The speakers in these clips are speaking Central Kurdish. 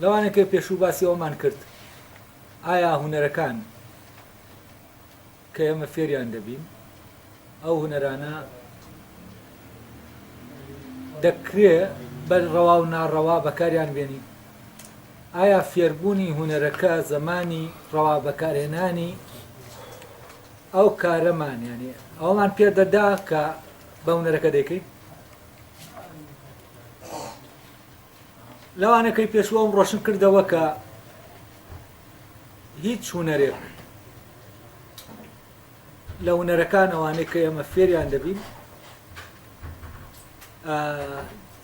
لەوانەکە پێشوو باسی ئەومان کرد ئایا هونەرەکان کە ئێمە فێریان دەبین ئەو هونەرانە دەکرێ بە ڕەوا و ناڕەوا بەکاریان بێنین؟ ئایا فێربوونی هونەرەکە زمانی ڕەوا بەکارهێنانی ئەو کارەمان یانی ئەومان پێ دەدا کە بە هونەرەکە دەیکەین؟ لەوانەکەی پێشوەم ڕۆشن کردەوە کە هیچ هونەرێک لە هونەرەکان ئەوانەی کە ئێمە فێریان دەبین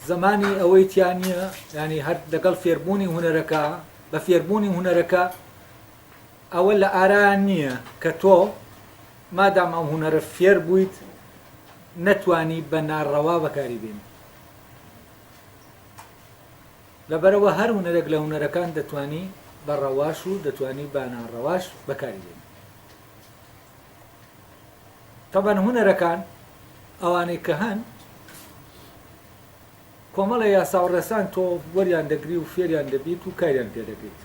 زمانی ئەوەی تیا نییە ینی هەر لەگەڵ فێربوونی هونەرەکە بە فێربوونی هونەرەکە ئەوە لە ئارایان نییە کە تۆ مادام ئەم هونەرە فێر بوویت نەتوانی بە ناڕەوا بەکاری بێنی لەبەرئەوە هەر هونەرێک لە هونەرەکان دەتوانی بە ڕەواش و دەتوانی بە ناڕەواش بەکاری بێنی. تەبەن هونەرەکان ئەوانەی کە هەن کۆمەڵە یاسا و ڕێسان تۆ وەریان دەگری و فێریان دەبیت و کاریان پێ دەکەیت.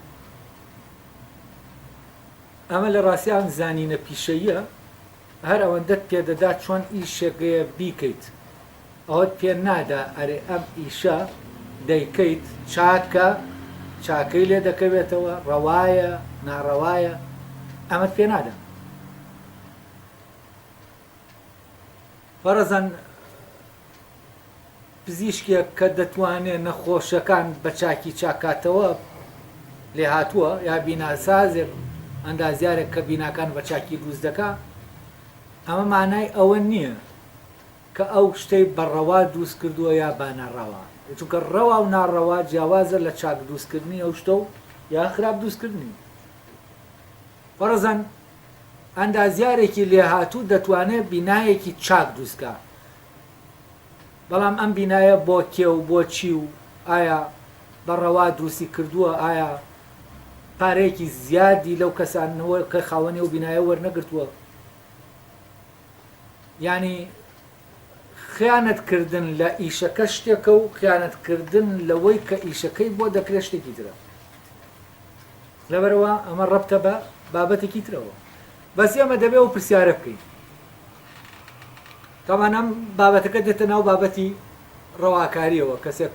ئەمە لە ڕاستیا ئەم زانینە پیشەییە هەر ئەوەندەت پێدەدا چۆن ئیشێکەیە بیکەیت ئەوەت پێ نادا ئەرێ ئەم ئیشە دەیکەیت چاکە چاکەی لێ دەکەوێتەوە ڕەوایە ناڕەوایە ئەمەت پێ نادا فەرەزەن پزیشکێک کە دەتوانێت نەخۆشەکان بە چاکی چاکاتەوە لێهاتووە یا بیناسازێک ئەندازیارێک کە بیناکان بە چاکی دروست دەکا ئەمە مانای ئەوە نییە کە ئەو شتەی بە ڕەوا دروست کردووە یا بە ناڕەوا، چونکە ڕەوا و ناڕەوا جیاوازە لە چاک دروست کردنی ئەو شتە و یا خراپ دروست کردنی. فەرەزەن ئەندازیارێکی لێهاتوو دەتوانێت بینایەکی چاک دروست کا، بەڵام ئەم بینایە بۆ کێ و بۆ چی و ئایا بە ڕەوا دروستی کردووە، ئایا پارەیەکی زیادی لەو کەسانەوە کە خاوەنی ئەو بینایە وەرنەگرتووە؟ یانی خیانەت کردن لە ئیشەکە شتێکە و خیانەت کردن لەوەی کە ئیشەکەی بۆ دەکرێت شتێکی ترە لەبەرەوە ئەمە ڕەبتە بە بابەتێکی ترەوە بەس ئێمە دەبێ ئەو پرسیارە بکەین تاوان ئەم بابەتەکە دێتە ناو بابەتی ڕەواکاریەوە کەسێک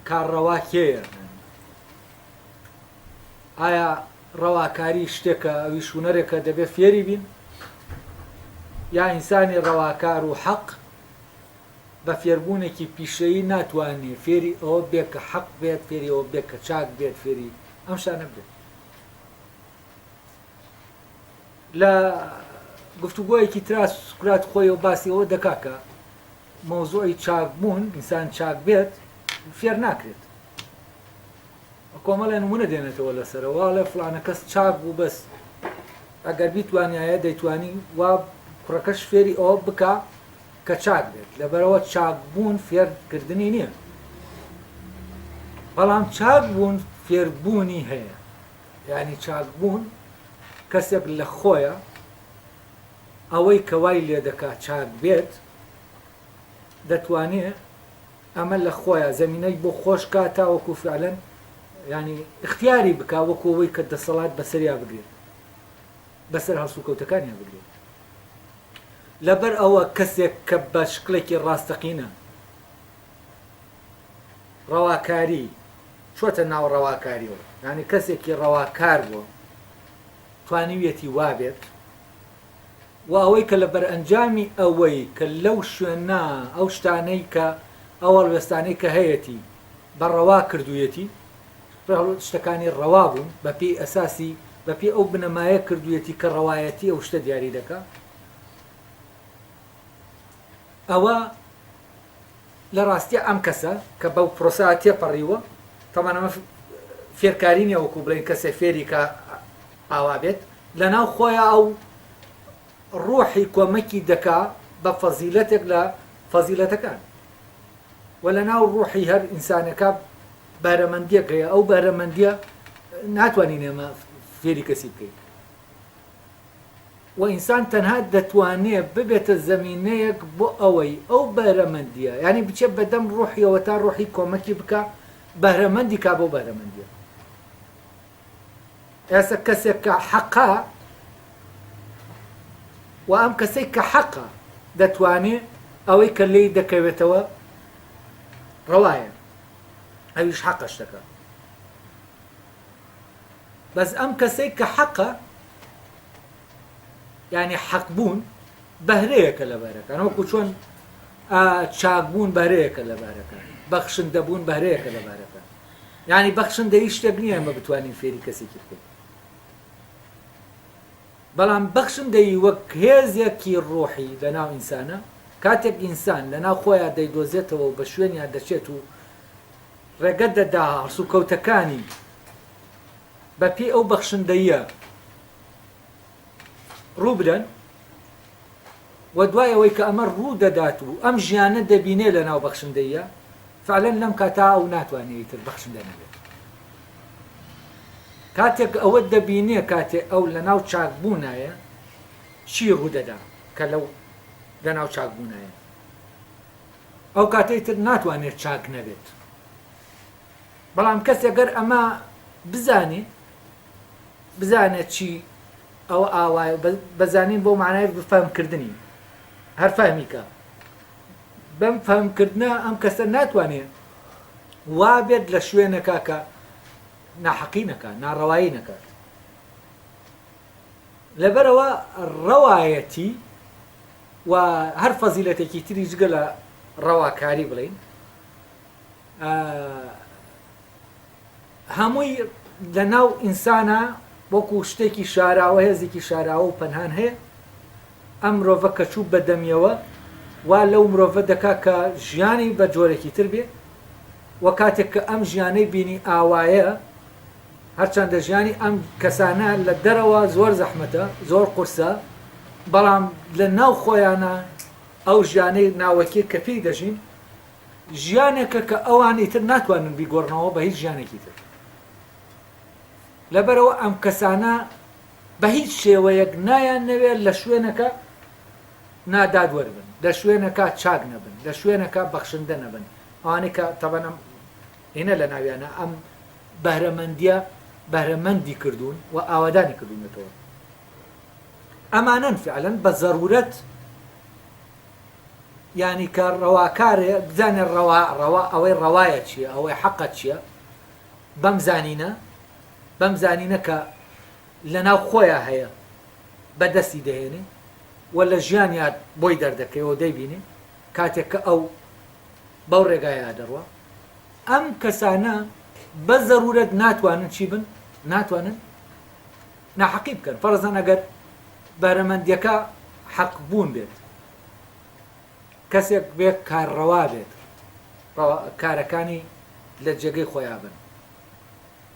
کارڕەوا کێیە ئایا ڕەواکاری شتێکە ئەویش هونەرێکە دەبێ فێری بین یا ئینسانی ڕەواکار و حەق بە فێربوونێکی پیشەیی ناتوانێ فێری ئەوە بێ کە حەق بێت فێری ئەوە بێ کە چاک بێت فێری ئەم شتانە بێت لە گفتوگۆیەکی ترا سوکرات خۆی و باسی ئەوە دەکا کە مەوزوعی چاکبوون ئینسان چاک بێت فێر ناکرێت کۆمەڵێ نمونە دێنێتەوە لەسەرەوە ئەڵێ فڵانە کەس چاک بوو بەس ئەگەر بیتوانیایە دەیتوانی وا کوڕەکەش فێری ئەوە بکا کە چاک بێت لەبەرەوە چاک بوون فێرکردنی نییە بەڵام چاک بوون فێربوونی هەیە یعنی چاک بوون کەسێک لە خۆیە ئەوەی کە وای لێ دەکا چاک بێت دەتوانێ ئەمە لە خۆیا زەمینەی بۆ خۆش کا تاوەکو فعلەن یانی ئیختیاری بکا وەکو ئەوەی کە دەسەڵات بەسەریا بگرێت بەسەر هەڵسوکەوتەکانیا بگرێت لەبەر ئەوە کەسێک کە بە شکڵێکی ڕاستەقینە ڕەواکاری چۆتە ناو ڕەواکاریەوە یعنی کەسێکی ڕەواکار بووە توانیویەتی وابێت و ئەوەی کە لە بەرئەنجامی ئەوەی کە لەو شوێنە ئەو شتانەی کە ئەو هەڵوێستانەی کە هەیەتی بە ڕەوا کردوویەتی، شتەکانی ڕەوا بوون بە پێی ئەساسی بەپێی ئەو بنەمایە کردوویەتی کە ڕەوایەتی ئەو شتە دیاری دەکا، ئەوە لە ڕاستیا ئەم کەسە کە بەو پرۆسە تێپەڕیوە، تەبعەن ئەمە فێرکاری نییە وەکوو بڵێین کەسێ فێری کا ئاوا بێت، لەناو خۆیا ئەو ڕۆحی کۆمەکی دەکا بە فەزیلەتێک لە فەزیلەتەکان و لەناو ڕۆحی هەر ئینسانێکا بەهرەمەندیەک هەیە، ئەو بەهرەمەندیە ناتوانین ئێمە فێری کەسی بکەین و ئینسان تەنها دەتوانێ ببێتە زەمینەیەک بۆ ئەوەی ئەو بەهرەمەندیە یانی بچێ بەدەم ڕۆحیەوە تا ڕۆحی کۆمەکی بکا بەهرەمەندی کا بەو بەهرەمەندیە. ئێستا کەسێک کە حەقە و ئەم کەسەی کە حەقە دەتوانێ ئەوەی کە لێی دەکەوێتەوە ڕەوایە ئەویش حەقە شتەکە بەس ئەم کەسەی کە حەقە یعنی حەق بوون بەهرەیەکە لە بەرەکان وەکو چۆن چاکبوون بەرەیەکە لە بارەکان بەخشندەبوون بەرەیەکە لە بارەکان یانی بەخشندەیی شتێک نییە ئێمە بتوانین فێری کەسێکی بکەین بەڵام بەخشندەیی وەک هێزێکی ڕۆحی لەناو ئینسانە کاتێک ئینسان لەناو خۆیان دەیدۆزێتەوە و بە شوێنیان دەچێت و ڕێگە دەدا هەڵسوکەوتەکانی بەپێی ئەو بەخشندەیە ڕوو بدەن و دوای ئەوەی کە ئەمە ڕوو دەدات و ئەم ژیانە دەبینێ لە ناو بەخشندەییە، فعلەن لەم کاتە ئەو ناتوانێ ئیتر بەخشندە نەبێت. کاتێک ئەوە دەبینێ کاتێ ئەو لە ناو چاک بوونایە چی ڕوو دەدا کە لەو لە ناو چاک بوونایە ئەو کاتە ئیتر ناتوانێت چاک نەبێت. بەڵام کەسێک گەر ئەمە بزانێ بزانێت چی ئەوە ئاوایە بە زانین بەو مانای فەهمکردنی هەر فەهمی کە بەم فەهمکردنە ئەم کەسە ناتوانێ وا بێت لە شوێنەکە کە ناحەقی نەکات ناڕەوایی نەکات لەبەرەوە ڕەوایەتی و هەر فەزیلەتێکی تری جگە لە ڕەواکاری بڵین هەمووی لە ناو ئینسانا وەکو شتێکی شاراوە هێزێکی شاراوە و پەنهان هەیە ئەم مرۆڤە کە چوو بە دەمیەوە وا لەو مرۆڤە دەکا کە ژیانی بە جۆرێکی تر بێ و کاتێک کە ئەم ژیانەی بینی ئاوایە هەرچەندە ژیانی ئەم کەسانە لە دەرەوە زۆر زەحمەتە زۆر قورسە بەڵام لە ناو خۆیانە ئەو ژیانەی ناوەکی کە پێی دەژین ژیانێکە کە ئەوان ئیتر ناتوانن بیگۆڕنەوە بە هیچ ژیانێکی تر. لەبەرئەوە ئەم کەسانە بە هیچ شێوەیەک نایانەوێت لە شوێنەکە نادادوەر بن، لە شوێنەکە چاک نەبن، لە شوێنەکە بەخشندە نەبن، ئەوانەی کە تەبەن ئەم هینە لە ناویانە ئەم بەهرەمەندیە بەهرەمەندی کردوون و ئاوادانی کردوونەتەوە. ئەمانەن فعلەن بە زەرورەت یانی کە ڕەواکارێ بزانێ ڕەوا ڕەوا ئەوەی ڕەوایە چییە ئەوەی حەقە چییە بەم زانینە بەم زانینە کە لەناو خۆیان هەیە بە دەستی دەهێنێ و لە ژیانیا بۆی دەردەکەوێ و دەیبینێ کاتێک کە ئەو بەو ڕێگایە دەڕوا ئەم کەسانە بە زەرورەت ناتوانن چی بن ناتوانن ناحەقی بکەن فەرزەن ئەگەر بەهرەمەندیەکە حەق بوون بێت کەسێک بێ کارڕەوا بێت کارەکانی لە جێگەی خۆیان بن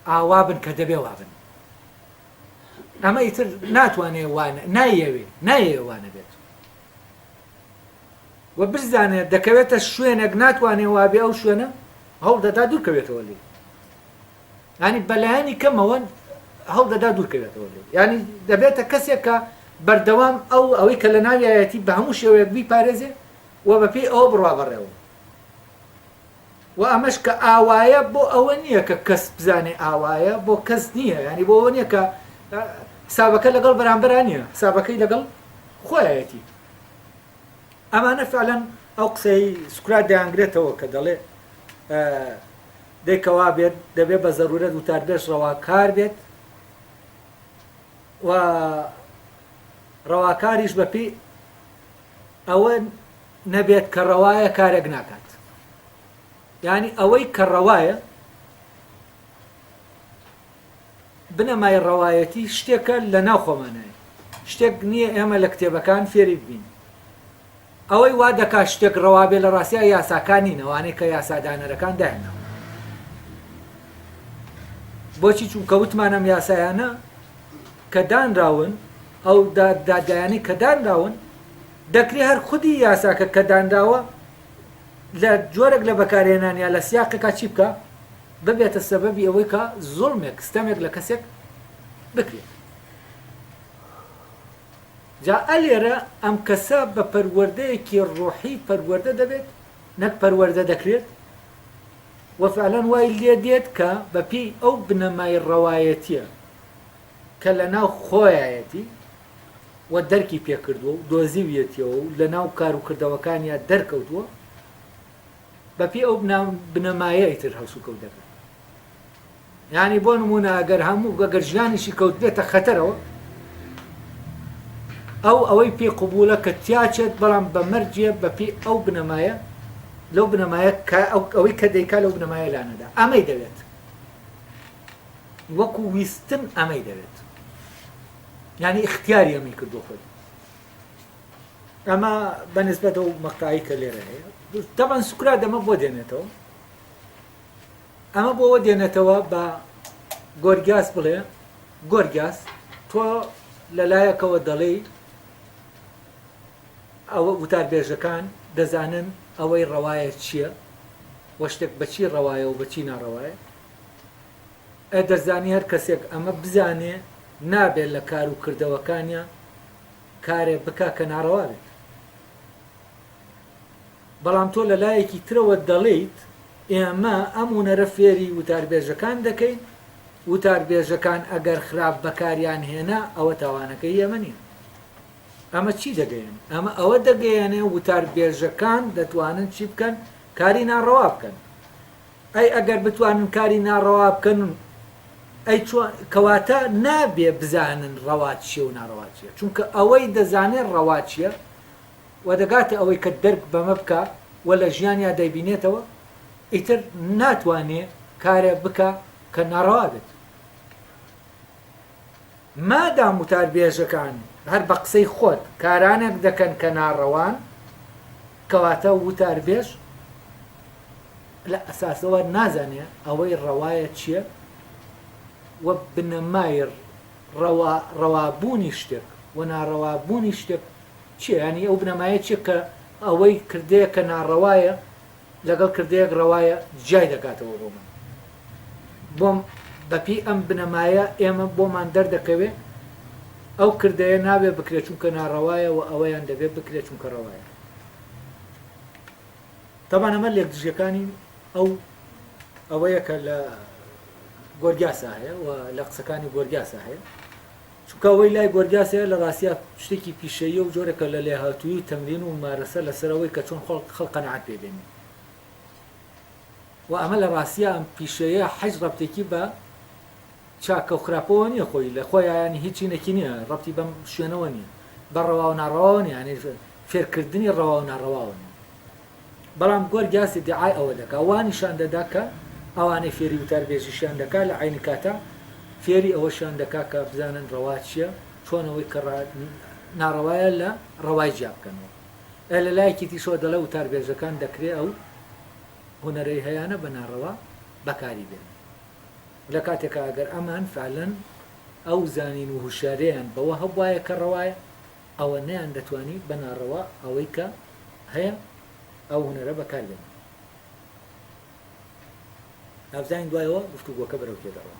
ئاوا بن کە دەبێ وابن ئەمە ئیتر ناتوانێ وانە نایەوێ نایەوێ وانە بێت و بزانێت دەکەوێتە شوێنێک ناتوانێ وابێ ئەو شوێنە هەوڵ دەدا دوورکەوێتەوە لێ یانی بەلایەنی کەمەوە هەوڵ دەدا دوورکەوێتەوە لێ یانی دەبێتە کەسێک کە بەردەوام ئەو ئەوەی کە لە ناویایەتی بە هەموو شێوەیەک بیپارێزێ و بەپێی ئەوە بڕوا بەڕێوە و ئەمەش کە ئاوایە بۆ ئەوە نییە کە کەس بزانێ ئاوایە بۆ کەس نییە ینی بۆ ئەوە نییە کە حسابەکە لەگەڵ بەرامبەران نییە حسابەکەی لەگەڵ خۆیەتی ئەمانە فعلەن ئەو قسەی سوکرات دەیانگرێتەوە کە دەڵێ دەی کەوا بێت دەبێ بە زەرورەت وتاربێژ ڕەواکار بێت و ڕەواکاریش بەپێی ئەوە نەبێت کە ڕەوایە کارێک ناکات یعنی ئەوەی کە ڕەوایە. بنەمای ڕەوایەتی شتێکە لە ناو خۆمانایە، شتێک نییە ئێمە لە کتێبەکان فێری ببین. ئەوەی وا دەکات شتێک ڕەوا بێت لە ڕاستیا یاساکان نین، ئەوانەی کە یاسادانەرەکان دایانناون. بۆچی؟ چونکە وتمان ئەم یاسایانە کە دانراون، ئەو دادگایانەی کە دانراون، دەکرێ هەر خودی یاساکە کە دانراوە لە جۆرێک لە بەکارهێنان یا لە سیاقێکا چی بکا؟ ببێتە سەبەبی ئەوەی کە زوڵمێک، ستەمێک لە کەسێک بکرێت. جا ئەلێرە ئەم کەسە بە پەروەردەیەکی ڕۆحی پەروەردە دەبێت نەک پەروەردە دەکرێت و فعلەن وای لێ دێت کە بە پێی ئەو بنەمای ڕەوایەتیە کە لە ناو خۆیایەتی و دەرکی پێکردووە و دۆزیویەتیەوە و لە ناو کار و کردەوەکانیا دەرکەوتووە بە پێی ئەو بنەمایە ئیتر هەڵسوکەوت دەکات. یانی بۆ نمونە ئەگەر هەموو گەگەر ژیانیشی کەوتبێتە خەتەرەوە ئەو ئەوەی پێ قوبولە کە تیاچێت بەڵام بە مەرجێ بە پێی ئەو بنەمایە لەو بنەمایە ئەوەی کە دەیکا لەو بنەمایە لانەدا ئەمەی دەوێت وەکو ویستن ئەمەی دەوێت یعنی اختیاری ئەمەی کردو خۆی ئەمە بەنسبەت ئەو مەقتەعەی کە لێرە هەیە تەبەن سوکرات ئەمە بۆ دێنێتەوە ئەمە بۆ ئەوە دێنێتەوە بە گۆرگیاس بڵێ گۆرگیاس تۆ لە لایەکەوە دەڵێی ئەوە وتاربێژەکان دەزانن ئەوەی ڕەوایە چییە وە شتێک بەچی ڕەوایە و بەچی ناڕەوایە ئە دەزانی هەر کەسێک ئەمە بزانێ نابێت لە کار و کردەوەکانیا کارێ بکا کە ناڕەوا بێت. بەڵام تۆ لە لایەکی ترەوە دەڵێیت ئێمە ئەم هونەرە فێری وتاربێژەکان دەکەین، وتاربێژەکان ئەگەر خراپ بەکاریان هێنا ئەوە تاوانەکەی ئێمە نییە. ئەمە چی دەگەیەنێ؟ ئەمە ئەوە دەگەیەنێ وتاربێژەکان دەتوانن چی بکەن؟ کاری ناڕەوا بکەن. ئەی ئەگەر بتوانن کاری ناڕەوا بکەن ئەی چۆن کەواتە نابێ بزانن ڕەوا چیە و ناڕەوا چیە چونکە ئەوەی دەزانێ ڕەوا چیە و دەگاتە ئەوەی کە دەرک بەمە بکا و لە ژیانیا دەیبینێتەوە ئیتر ناتوانێ کارێ بکا کە ناڕەوا بێت مادام وتاربێژەکان هەر بە قسەی خۆت کارانێک دەکەن کە ناڕەوان کەواتە وتاربێژ لە ئەساسەوە نازانێ ئەوەی ڕەوایە چیە و بنەمای ڕەوا ڕەوابوونی شتێک و ناڕەوابوونی شتێک چیە یانی ئەو بنەمایە چیە کە ئەوەی کردەیە کە ناڕەوایە لەگەڵ کردەیەک ڕەوایە جیای دەکاتەوە بۆ من بۆم بەپێی ئەم بنەمایە ئێمە بۆمان دەردەکەوێ ئەو کردەیە نابێ بکرێت چونکە ناڕەوایە و ئەوەیان دەبێت بکرێت چونکە ڕەوایە تەبعەن ئەمە لێکدژیەکانی ئەو ئەوەیە کە لە گۆرگیاسا هەیە و لە قسەکانی گۆرگیاسا هەیە چونکە ئەوەی لای گۆرگیاس هەیە لە ڕاستیا شتێکی پیشەییە و جۆرێکە لە لێهاتوویی و تەمرین و ممارەسە لەسەر ئەوەی کە چۆن خەڵک خەڵک قەناعەت پێ بێنێ و ئەمە لە ڕاستیا ئەم پیشەیە حەج ڕەبتێکی بە چاکە و خراپەوە نییە خۆی لە خۆیان ینی هیچی نەکی نییە ڕەبتی بەم شوێنەوە نییە بە ڕەوا و ناڕەواوە نییە یانی فێرکردنی ڕەوا و ناڕەواوە نییە بەڵام گۆرگیاس ئیدعای ئەوە دەکا وا نیشان دەدا کە ئەوانەی فێری وتاربێژیشیان دەکا لە عەینی کاتا فێری ئەوەشیان دەکا کە بزانن ڕەوا چییە چۆن ئەوەی کە ناڕەوایە لە ڕەوای جیا بکەنەوە ئە لە لایەکی تیشەوە دەڵێ وتاربێژەکان دەکرێ ئەو هونەرەی هەیانە بە ناڕەوا بەکاری بێنن لە کاتێکا ئەگەر ئەمان فعلەن ئەو زانین و هوشیارییان بەوە هەبوایە کە ڕەوایە ئەوە نەیان دەتوانی بە ناڕەوا ئەوەی کە هەیە ئەو هونەرە بەکار بێنن. نابزانین دوایەوە گفتوگۆکە بەرەو کوێ دەڕوا.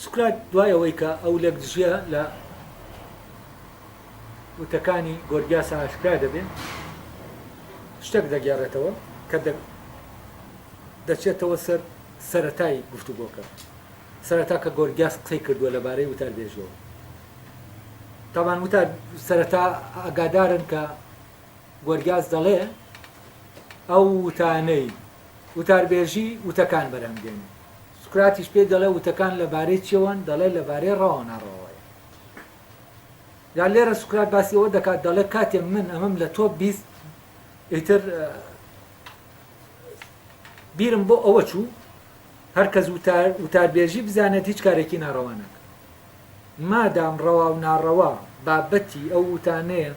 سوکرات دوای ئەوەی کە ئەو لێکدژییە لە وتەکانی گۆرگیاسا ئاشکرا دەبێ، شتێک دەگێڕێتەوە کە دەچێتەوە سەر سەرەتای گفتوگۆکە، سەرەتا کە گۆرگیاس قسەی کردووە لەبارەی وتاربێژیەوە. تەبان وتار سەرەتا ئاگادارن کە گۆرگیاس دەڵێ ئەو وتانەی وتاربێژی وتەکان بەرهەم دێنێ. سوکراتیش پێی دەڵێ وتەکان لە بارەی چیەوەن؟ دەڵێ لە بارەی ڕەوا و ناڕەواوەیە. جا لێرە سوکرات باسی ئەوە دەکات دەڵێ کاتێ من ئەمەم لە تۆ 20 ئیتر بیرم بۆ ئەوە چوو هەر کەس وتار وتاربێژی بزانێت هیچ کارێکی ناڕەوا ناکات. مادام ڕەوا و ناڕەوا بابەتی ئەو وتانەیە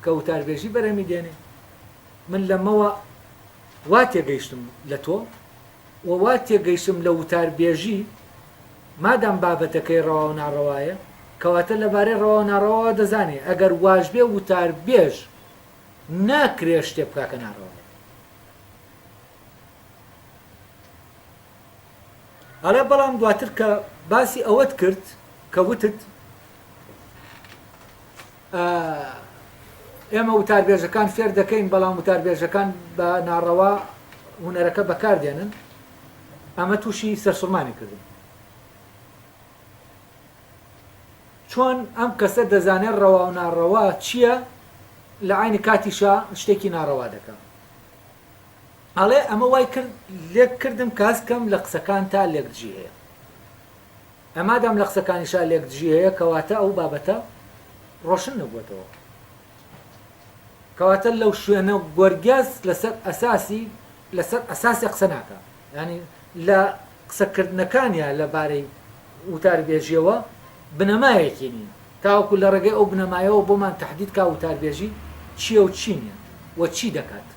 کە وتاربێژی بەرهەمی دێنێ، من لەمەوە وا تێگەیشتم لە تۆ و وا تێگەیشتم لە وتاربێژی، مادام بابەتەکەی ڕەوا و ناڕەوایە، کەواتە لەبارەی ڕەوا و ناڕەواوە دەزانێ، ئەگەر واشبێ وتاربێژ ناکرێ شتێ بکا کە ناڕەوایە. ئەڵێ بەڵام دواتر کە باسی ئەوەت کرد کە وتت ئێمە وتاربێژەکان فێر دەکەین بەڵام وتاربێژەکان بە ناڕەوا هونەرەکە بەکاردێنن ئەمە تووشی سەرسوڕمانی کردم چۆن ئەم کەسە دەزانێت ڕەوا و ناڕەوا چییە لە عینی کاتیشا شتێکی ناڕەوا دەکە ئەڵێ ئەمە وای کرد لێک کردم کە هەست کەم لە قسەکانتا لێکدژی هەیە. ئە مادام لە قسەکانیشا لێکدژی هەیە کەواتە ئەو بابەتە ڕۆشن نەبووەتەوە. کەواتە لەو شوێنە گۆرگیاس لەسەر ئەساسی لەسەر ئەساسی قسە ناکا. یانی لە قسەکردنەکانیا لە بارەی وتاربێژیەوە بنەمایەکی نییە تاوەکو لە ڕێگەی ئەو بنەمایەوە بۆمان تەحدید کا وتاربێژی چییە و چی نییە و چی دەکات.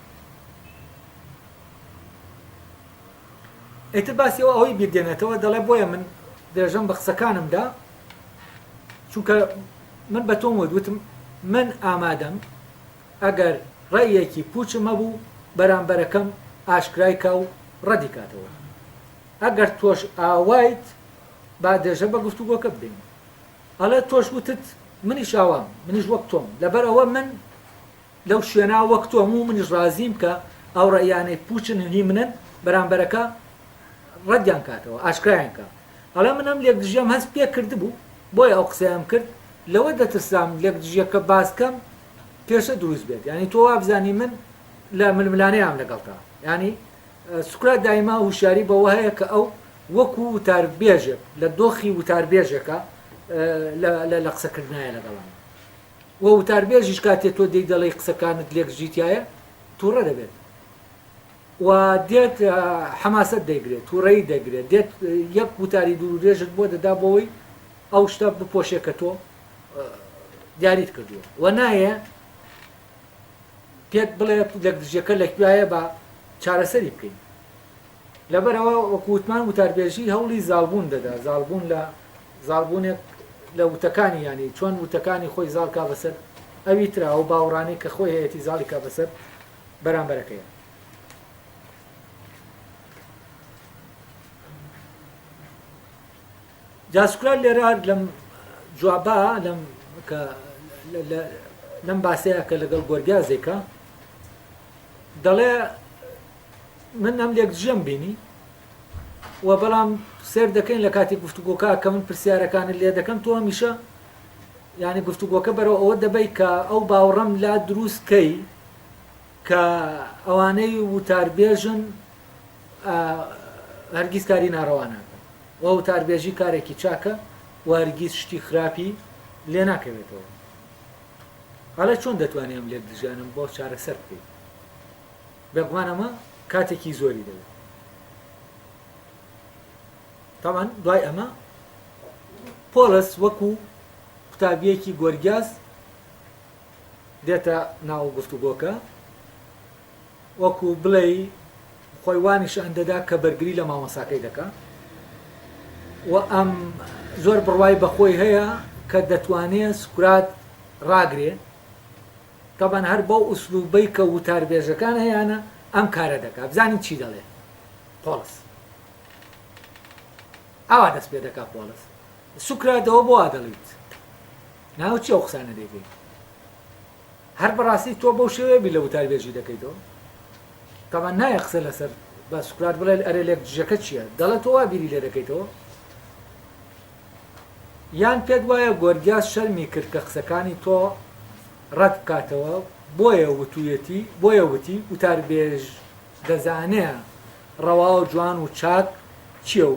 ئیتر باسی ئەوە ئەوەی بیر دێنێتەوە دەڵێ بۆیە من درێژەم بە قسەکانم دا چونکە من بە تۆم وت وتم من ئامادەم ئەگەر ڕەئیەکی پوچم هەبوو بەرامبەرەکەم ئاشکرای کا و ڕەدی کاتەوە ئەگەر تۆش ئاوایت با درێژە بە گفتوگۆکە بدەین ئەڵێ تۆش وتت منیش ئاوام منیش وەک تۆم لەبەر ئەوە من لەو شوێنە وەک تۆم و منیش ڕازیم کە ئەو ڕەئیانەی پوچن و هی منن بەرامبەرەکە ڕەدیان کاتەوە ئاشکرایان کا. ئەڵێ من ئەم لێکدژیەم هەست پێ کردبوو بۆیە ئەو قسەیەم کرد لەوە دەترسام لێکدژیەکە باس کەم کێشە دروست بێت یانی تۆ وابزانی من لە ململانێیام لەگەڵتا یانی سوکرات دایما هوشیاری بەوە هەیە کە ئەو وەکو وتاربێژێک لە دۆخی وتاربێژێکە لە قسەکردنایە لەگەڵم. وە وتاربێژیش کاتێ تۆ دێی دەڵێی قسەکانت لێکدژی تیایە توڕە دەبێت و دێت حەماسەت دەیگرێت توڕەیی دەگرێت دێت یەک وتاری دوور و درێژت بۆ دەدا بۆی ئەو شتە بپۆشێ کە تۆ دیاریت کردووە و نایە پێت بڵێ لەکدژەکە لە کوایە بە چارەسەری بکەین لەبەرئەوە وەکو وتمان وتاربێژی هەوڵی زاڵبوون دەدا، زاڵبوون لە زاڵبوونێک لە وتەکانی یانی چۆن وتەکانی خۆی زاڵ کا بەسەر ئەوی ترا، ئەو باوەڕانەی کە خۆی هەیەتی زاڵی کا بەسەر بەرامبەرەکەیا. جا سوکرات لێرە هەر لەم جوابا لەم کە لەم باسەیە کە لەگەڵ گۆرگیازێکە دەڵێ من ئەم لێکدژیەم بینی و بەڵام سێر دەکەین لە کاتی گفتوگۆکە کە من پرسیارەکانت لێ دەکەم تۆ هەمیشە یعنی گفتوگۆکە بەرەو ئەوە دەبەی کە ئەو باوەڕەم لا دروست کەی کە ئەوانەی وتاربێژن هەرگیز کاری ناڕەوا ناکەن و وتاربێژی کارێکی چاکە و هەرگیز شتی خراپی لێ ناکەوێتەوە ئەڵێ چۆن دەتوانێت ئەم لێکدژیانم بۆ چارەسەر بکەیت بێگومان ئەمە کاتێکی زۆری دەوێت. تاوان دوای ئەمە پۆڵس وەکو قوتابیەکی گۆرگیاس دێتە ناو گفتوگۆکە وەکو بڵێ خۆی وا نیشان دەدا کە بەرگری لە مامۆساکەی دەکا و ئەم زۆر بڕوای بەخۆی هەیە کە دەتوانێ سوکرات ڕاگرێ تەبعەن هەر بەو ئوسلوبەی کە وتاربێژەکان هەیانە ئەم کارە دەکا بزانین چی دەڵێ پۆڵس ئاوا دەست پێ دەکا پۆڵس سوکراتەوە بۆ وا دەڵیت ناو چی ئەو قسانە دەیکەی هەر بەڕاستی تۆ بەو شێوەیە بیر لە وتاربێژی دەکەیتەوە تەبعەن نایە قسە لەسەر بە سوکرات بڵێ ئەرێ لێک دژەکە چییە دەڵێ تۆ وا بیری لێ دەکەیتەوە یان پێت وایە گۆرگیاس شەرمی کرد کە قسەکانی تۆ ڕەت بکاتەوە بۆیە وتویەتی بۆیە وتی وتاربێژ دەزانێ ڕەوا و جوان و چاک چیە و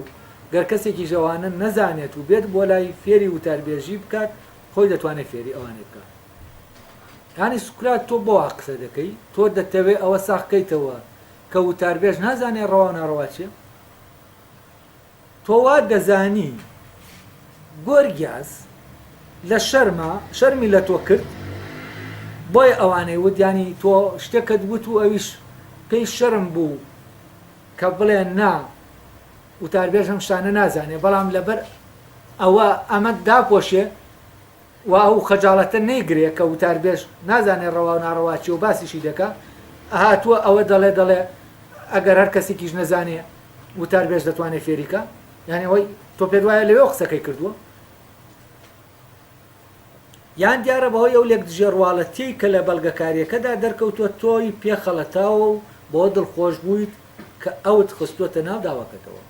گەر کەسێکیش ئەوانە نەزانێت و بێت بۆ لای فێری وتاربێژی بکات. خۆی دەتوانێت فێری ئەوانەی بکا. یانی سوکرات تۆ بۆ وا قسە دەکەی؟ تۆ دەتەوێ ئەوە ساغ کەیتەوە کە وتاربێژ نازانێ ڕەوا و ناڕەوا چیە؟ تۆ وا دەزانی گۆرگیاس لە شەرما شەرمی لە تۆ کرد بۆیە ئەوانەی وت یانی تۆ شتێکت وت و ئەویش پێی شەرم بوو کە بڵێ نا وتاربێژ ئەم شتانە نازانێ بەڵام لەبەر ئەوە ئەمە داپۆشێ و ئەو خەجاڵەتە نەیگرێ کە وتاربێژ نازانێ ڕەوا و ناڕەوا چیە و باسیشی دەکا هاتووە ئەوە دەڵێ دەڵێ ئەگەر هەر کەسێکیش نەزانێ وتاربێژ دەتوانێ فێری کا یانی ئەوەی تۆ پێت وایە لەوێ قسەکەی کردووە یان دیارە بەهۆی ئەو لێکدژیە ڕواڵەتیەی کە لە بەڵگەکاریەکەدا دەرکەوتووە تۆی پێ خەڵەتاوە و بەوە دڵخۆش بوویت کە ئەوت خستووەتە ناو داواکەتەوە.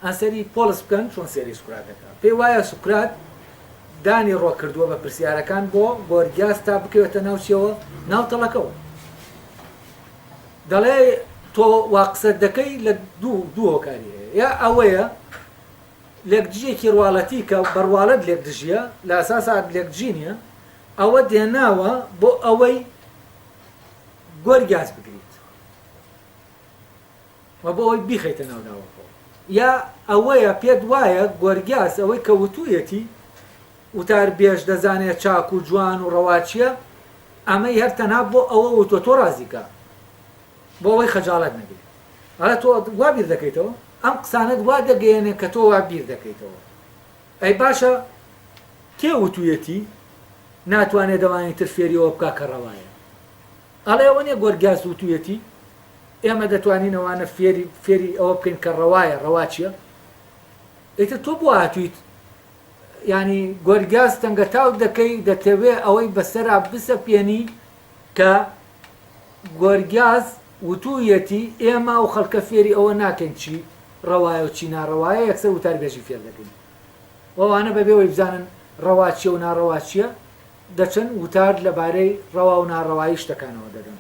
ئان سەیری پۆڵس بکەن چۆن سەیری سوکرات دەکا. پێی وایە سوکرات دانی ڕۆ کردووە بە پرسیارەکان بۆ گۆرگیاس تا بکەوێتە ناو چیەوە؟ ناو تەڵەکەوە. دەڵێ تۆ وا قسەت دەکەی لە دوو هۆکاری هەیە یا ئەوەیە لێکدژێکی ڕواڵەتی کە بە ڕواڵەت لێکدژیە لە ئەساسا لێکدژی نییە ئەوە دێناوە بۆ ئەوەی گۆرگیاس بگریت و بۆ ئەوەی بیخەیتە ناو داوەکەوە یا ئەوەیە پێت وایە گۆرگیاس ئەوەی کە وتوویەتی وتاربێژ دەزانێت چاک و جوان و ڕەوا چییە ئەمەی هەر تەنها بۆ ئەوە وتوە تۆ ڕازیکە بۆ ئەوەی خەجاڵەت نەبێ ئەڵێ تۆ وا بیر دەکەیتەوە ئەم قسانەت وا دەگەیەنێ کە تۆ وا بیر دەکەیتەوە ئەی باشە کێ وتویەتی ناتوانێت ئەوانی تر فێری ئەوە بکا کە ڕەوایە ئەڵێ ئەوە نیە گۆرگیاس وتویەتی ئێمە دەتوانین ئەوانە فێری فێری ئەوە بکەین کە ڕەوایە ڕەوا چییە ئیتر تۆ بۆ هاتویت یانی گۆرگیاس تەنگەتاو دەکەی دەتەوێ ئەوەی بەسەرا بسەپێنی کە گۆرگیاس وتوویەتی ئێمە ئەو خەڵکە فێری ئەوە ناکەین چی ڕەوایە و چی ناڕەوایە یەکسەر وتاربێژی فێر دەکەین و ئەوانە بەبێ ئەوەی بزانن ڕەوا چیە و ناڕەوا چیە دەچن وتار لەبارەی ڕەوا و ناڕەوایی شتەکانەوە دەدەن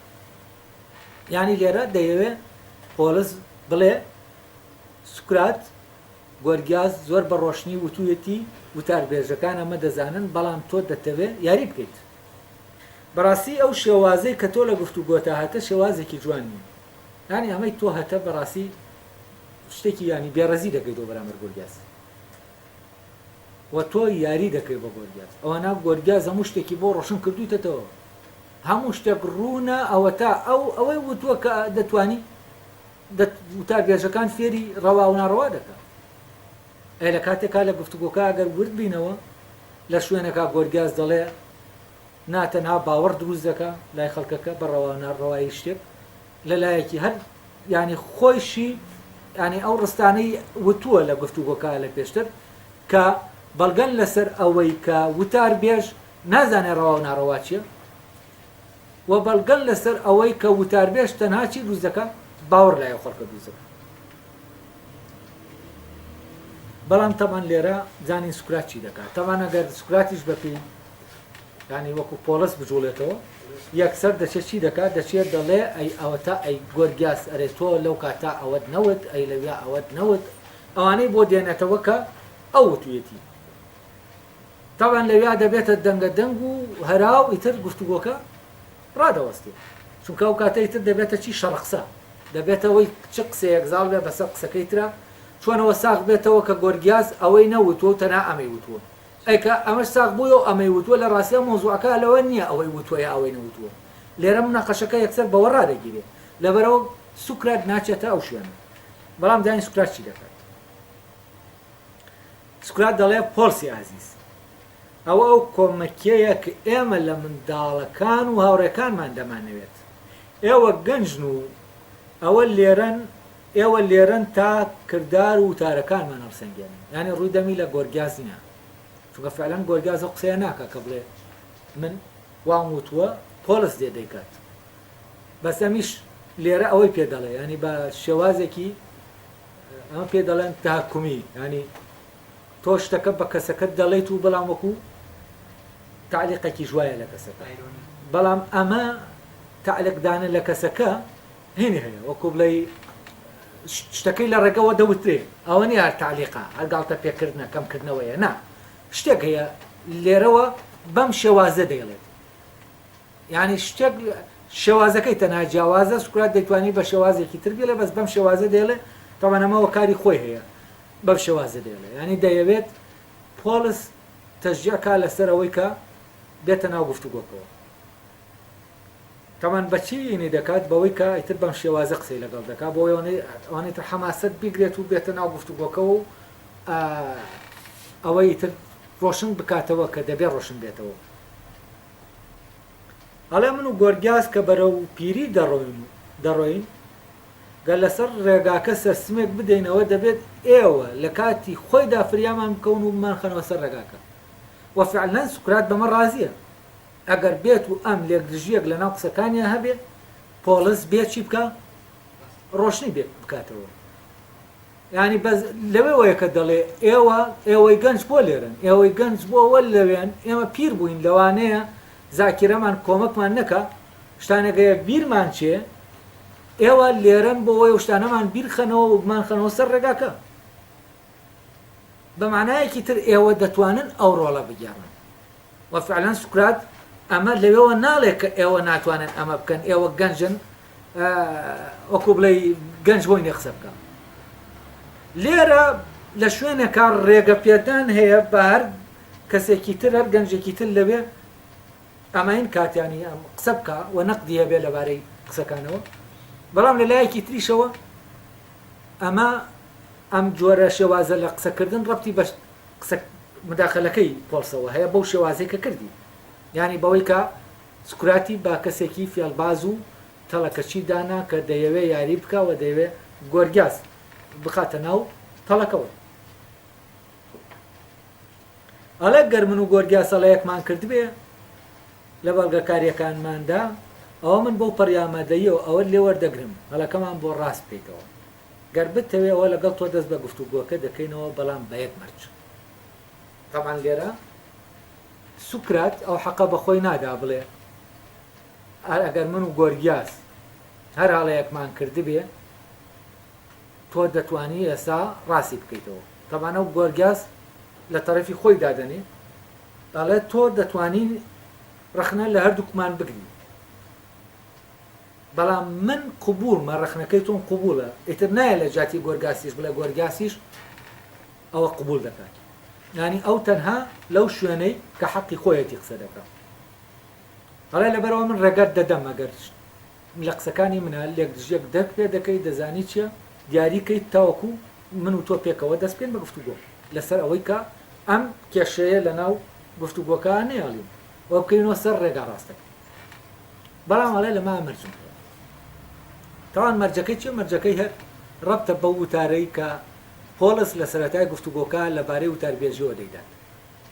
یانی لێرە دەیەوێ پۆڵس بڵێ سوکرات گۆرگیاس زۆر بە ڕۆشنی وتوویەتی وتاربێژەکان ئەمە دەزانن بەڵام تۆ دەتەوێ یاری بکەیت. بەڕاستی ئەو شێوازەی کە تۆ لە گفتوگۆتا هەتە شێوازێکی جوان نیە یانی ئەمەی تۆ هەتە بەڕاستی شتێکی یانی بێڕێزی دەکەی تۆ بەرامبەر گۆرگیاس و تۆ یاری دەکەی بە گۆرگیاس ئەوەنا گۆرگیاس هەموو شتێکی بۆ ڕۆشن کردویتەتەوە هەموو شتێک ڕوونە ئەوەتا ئەو ئەوەی وتووە کە دەتوانی وتاربێژەکان فێری ڕەوا و ناڕەوا دەکا ئەی لە کاتێکا لە گفتوگۆکە ئەگەر ورد بینەوە لە شوێنەکە گۆرگیاس دەڵێ نا تەنها باوەڕ دروست دەکا لای خەڵکەکە بە ڕەوا و ناڕەوایی شتێک لە لایەکی هەر یانی خۆیشی یانی ئەو ڕستانەی وتووە لە گفتوگۆکە لە پێشتر کە بەڵگەن لەسەر ئەوەی کە وتاربێژ نازانێ ڕەوا و ناڕەوا چییە و بەڵگەن لەسەر ئەوەی کە وتاربێژ تەنها چی دروست دەکا باوەڕ لای ئەو خەڵکە دروست دەکا بەڵام تەبعەن لێرە زانین سوکرات چی دەکات تەبعەن ئەگەر سوکراتیش بەپێی یانی وەکو پۆڵس بجوڵێتەوە یەکسەر دەچێت چی دەکات دەچێت دەڵێ ئەی ئەوەتا ئەی گۆرگیاس ئەرێ تۆ لەو کاتا ئەوەت نەوت ئەی لەویا ئەوەت نەوت ئەوانەی بۆ دێنێتەوە کە ئەو وتویەتی تەبعەن لەویا دەبێتە دەنگە دەنگ و هەرا و ئیتر گفتوگۆکە ڕادەوەستێ چونکە ئەو کاتە ئیتر دەبێتە چی شەڕقسە دەبێتە ئەوەی چ قسەیەک زاڵ بێ بەسەر قسەکەی ترا چۆنەوە ساغ بێتەوە کە گۆرگیاس ئەوەی نەوتووە و تەنها ئەمەی وتووە ئەی کە ئەمەش ساغ بوویەوە ئەمەی وتووە لە ڕاستیا مەوزوعەکە لەوە نییە ئەوەی وتووە یا ئەوەی نەوتووە لێرە مناقەشەکە یەکسەر بەوە ڕادەگیرێ لەبەرئەوە سوکرات ناچێتە ئەو شوێنە بەڵام زانین سوکرات چی دەکات سوکرات دەڵێ پۆڵسی ئازیز ئەوە ئەو کۆمەکیەیە کە ئێمە لە منداڵەکان و هاوڕێکانمان دەمانەوێت ئێوە گەنجن و ئەوە لێرەن ئێوە لێرەن تا کردار و وتارەکانمان هەڵسەنگێنن یانی ڕووی دەمی لە گۆرگیاس نییە چونکە فعلەن گۆرگیاس ئەو قسەیە ناکا کە بڵێ من وام وتووە پۆڵس دێ دەیکات بەس ئەمیش لێرە ئەوەی پێ دەڵێ ینی بە شێوازێکی ئەمە پێ دەڵێن تاکومی ینی تۆ شتەکە بە کەسەکەت دەڵێیت و بەڵام وەکو تعلیقێکیش وایە لە کەسەکە بەڵام ئەمە تعلیقدانە لە کەسەکە هینی هەیە وەکو بڵێ شتەکەی لە ڕێگەوە دەوترێ ئەوە نیە هەر تعلیقە هەر گاڵتە پێکردنە کەمکردنەوەیە نا شتێک هەیە. لێرەوە بەم شێوازە دەیڵێت. یانی شتێک شێوازەکەی تەنها جیاوازە، سوکرات دەیتوانی بە شێوازێکی تر بیڵێ بەس بەم شێوازە دەیڵێ، تەبعەن ئەمە هۆکاری خۆی هەیە بەم شێوازە دەیڵێ، یانی دەیەوێت پۆڵس تەشجیع کا لەسەر ئەوەی کە بێتە ناو گفتوگۆکەوە. تەبعەن بە چی ینی دەکات بەوەی کە ئیتر بەم شێوازە قسەی لەگەڵ دەکات بۆ ئەوەی تر حەماسەت بیگرێت و بێتە ناو گفتوگۆکەوە و ئەوەی ئیتر ڕۆشن بکاتەوە کە دەبێ ڕۆشن بێتەوە. ئەڵێ من و گۆرگیاس کە بەرەو پیری دەڕۆین دەڕۆین، گەر لەسەر ڕێگاکە سەرسمێک بدەینەوە دەبێت ئێوە لە کاتی خۆیدا فریامان بکەون و بمانخەنەوە سەر ڕێگاکە. وە فعلەن سوکرات بەمە ڕازیە. ئەگەر بێت و ئەم لێکدژیەک لەناو قسەکانیا هەبێ پۆڵس بێ چی بکا؟ ڕۆشنی بێ بکاتەوە. یانی بەس لەوێوەیە کە دەڵێ ئێوە ئێوەی گەنج بۆ لێرەن ئێوەی گەنج بۆ وە لەوێن ئێمە پیر بووین لەوانەیە زاکیرەمان کۆمەکمان نەکا شتانێک هەیە بیرمان چێ ئێوە لێرەن بۆ ئەوەی ئەو شتانەمان بیرخەنەوە و بمانخەنەوە سەر ڕێگاکە بە مانایەکی تر ئێوە دەتوانن ئەو ڕۆڵە بگێڕن وە فعلەن سوکرات ئەمە لەوێوە ناڵێ کە ئێوە ناتوانن ئەمە بکەن ئێوە گەنجن وەکو بڵێ گەنج بۆی نیە قسە بکە لێرە لە شوێنێکا ڕێگە پێدان هەیە بە هەر کەسێکی تر هەر گەنجێکی تر لەوێ ئەماین کاتیانی ئەم قسە بکە و نەقدی هەبێ لەبارەی قسەکانەوە بەڵام لە لایەکی تریشەوە ئەمە ئەم جۆرە شێوازە لە قسەکردن ڕەبتی بە قسە مداخەلەکەی پۆڵسەوە هەیە بەو شێوازەی کە کردی یانی بەوەی کە سوکراتی بە کەسێکی فێڵباز و تەڵەکەچی دانا کە دەیەوێ یاری بکا و دەیەوێ گۆرگیاس بخاتە ناو تەڵەکەوە. ئەڵێ گەر من و گۆرگیاس هەڵەیەکمان کردبێ لە بەڵگەکارییەکانماندا، ئەوە من بەو پەڕی ئامادەییەوە ئەوەت لێ وەردەگرم هەڵەکەمان بۆ ڕاست بکەیتەوە. گەر بتەوێ ئەوە لەگەڵ تۆ دەست بە گفتوگۆکە دەکەینەوە بەڵام بە یەک مەرج. تەبعەن لێرە سوکرات ئەو حەقە بە خۆی نادا بڵێ ئەر ئەگەر من و گۆرگیاس هەر هەڵەیەکمان کردبێ تۆ دەتوانی ئێستا ڕاستی بکەیتەوە. تەبعەن ئەو گۆرگیاس لە تەرەفی خۆی دادەنێ ئەڵێ تۆ دەتوانی ڕەخنە لە هەردووکمان بگری. بەڵام من قبوڵمە ڕەخنەکەی تۆم قبوڵە ئیتر نایە لە جیاتی گۆرگاسیش بڵێ گۆرگاسیش ئەوە قبوڵ دەکات یانی ئەو تەنها لەو شوێنەی کە حەقی خۆیەتی قسە دەکات ئەڵێ لەبەرەوە من ڕێگەت دەدەم ئەگەر لە قسەکانی منە لێکدژیەک دەرک پێ دەکەی دەزانی چییە دیاری کەیت تاوەکو من و تۆ پێکەوە دەست بکەین بە گفتوگۆ لەسەر ئەوەی کە ئەم کێشەیە لەناو گفتوگۆکە نەیەڵین و بکەینەوە سەر ڕێگا ڕاستەکە بەڵام ئەڵێ لەما مەرجم هەیە. تاوان مەرجەکەی چیە؟ مەرجەکەی هەر ڕەبتە بەو وتارەی کە پۆڵس لە سەرەتای گفتوگۆکە لە بارەی وتاربێژیەوە دەیدات.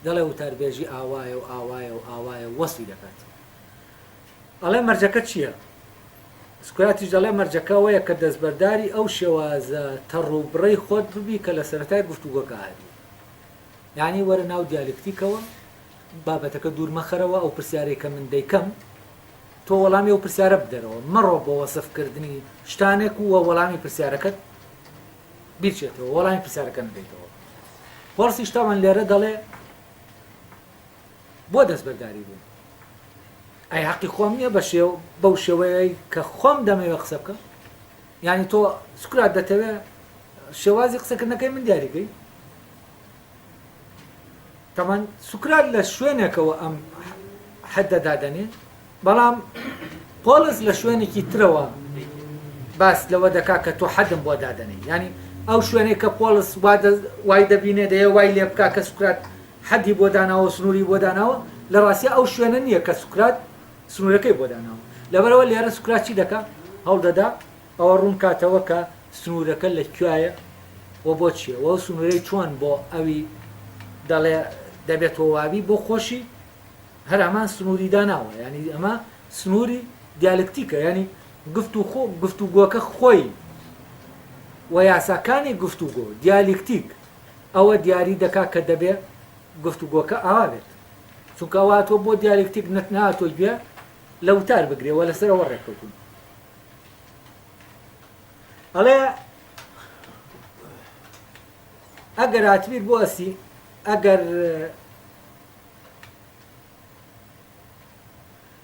دەڵێ وتاربێژی ئاوایە و ئاوایە و ئاوایە و وەسفی دەکات. ئەڵێ مەرجەکە چیە؟ سوکراتیش دەڵێ مەرجەکە ئەوەیە کە دەستبەرداری ئەو شێوازە تەڕ و بڕەی خۆت ببی کە لە سەرەتای گفتوگۆکە هەبی. یانی وەرە ناو دیالکتیکەوە، بابەتەکە دوور مەخەرەوە، ئەو پرسیارەی کە من دەیکەم تۆ وەڵامی ئەو پرسیارە بدەرەوە، مەڕۆ بۆ وەسف کردنی شتانێک و وەڵامی پرسیارەکەت بیرچێتەوە، وەڵامی پرسیارەکە نەدەیتەوە. پۆڵسیش تاوان لێرە دەڵێ بۆ دەستبەرداری بووم؟ ئەی حەقی خۆم نییە بە شێو بەو شێوەیەی کە خۆم دەمەوێ قسە بکەم؟ یانی تۆ سوکرات دەتەوێ شێوازی قسەکردنەکەی من دیاریکەی؟ تەبعەن سوکرات لە شوێنێکەوە ئەم حەدە دادەنێ بەڵام پۆڵس لە شوێنێکی ترەوە باس لەوە دەکا کە تۆ حەدم بۆ دادەنێ یعنی ئەو شوێنێک کە پۆڵس وای دەبینێ دەیە وای لێ بکا کە سوکرات حەدی بۆ داناوە سنووری بۆ داناوە لە ڕاستیا ئەو شوێنە نییە کە سوکرات سنوورەکەی بۆ داناوە لەبەرەوە لێرە سوکرات چی دەکا هەوڵ دەدا ئەوە ڕوون کاتەوە کە سنوورەکە لە کوایە و بۆ چیە و ئەو سنوورەی چۆن بۆ ئەوی دەڵێ دەبێت تۆ وابی بۆ خۆشی هەر هەمان سنووری داناوە یانی ئەمە سنووری دیالکتیکە یانی گفت و خۆ گفتوگۆکە خۆی و یاساکانی گفتوگۆ دیالیکتیک ئەوە دیاری دەکا کە دەبێ گفتوگۆکە ئاوا بێت چونکە ئەوە تۆ بۆ دیالکتیک نەت ناتۆ گوێ لە وتار بگرێ وە لەسەر ئەوە ڕێککەوتون ئەڵێ ئەگەر هاتبیت بۆ ئەسی ئەگەر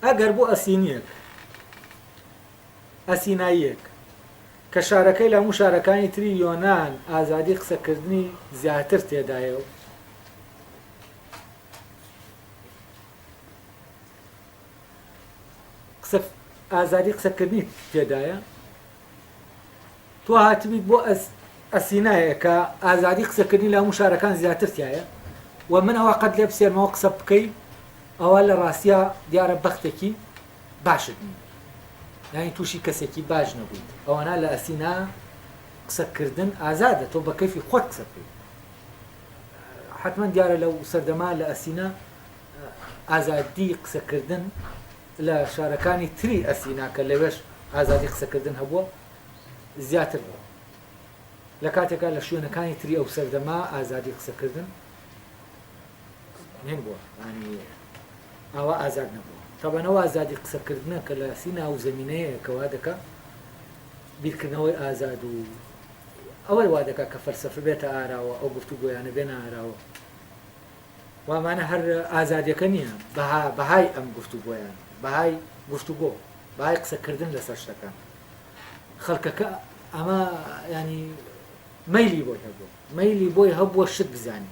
ئەگەر بۆ ئەسینییەک، ئەسیناییەک، کە شارەکەی لە هەموو شارەکانی تری یۆنان ئازادی قسەکردنی زیاتر تێدایە و قسە ئازادی قسەکردنی تێدایە، تۆ هاتبیت بۆ ئەسینایە کە ئازادی قسەکردنی لە هەموو شارەکان زیاتر تایە و من ئەوە قەت لێ بسێنمەوە قسە بکەی ئەوە لە ڕاستیا دیارە بەختێکی باشت نییە یانی تووشی کەسێکی باش نەبوویت ئەوەنا لە ئەسینا قسەکردن ئازادە تۆ بە کەیفی خۆت قسە بکەیت حتمما دیارە لەو سەردەما لە ئەسینا ئازادی قسەکردن لە شارەکانی تری ئەسینا کە لەوێش ئازادی قسەکردن هەبووە زیاتر بووە لە کاتێکا لە شوێنەکانی تری ئەو سەردەما ئازادی قسەکردن هێن بووە ینی ئاوا ئازاد نەبووە تەبەنەوە ئازادی قسەکردنە کە لە سینا و زمینەیە کەوا دەکا بیرکردنەوەی ئازاد و ئەوەی وا دەکا کە فەلسەفە بێتە ئاراوە ئەو گفتوگۆیانە بێنە ئاراوە و ئەمانە هەر ئازادیەکە نییە، بەها، بەهای ئەم گفتوگۆیان، بەهای گفتوگۆ، بەهای قسەکردن لەسەر شتەکان. خەڵکەکە ئەمە ینی مەیلی بۆی هەبووە، مەیلی بۆی هەبووە شت بزانی،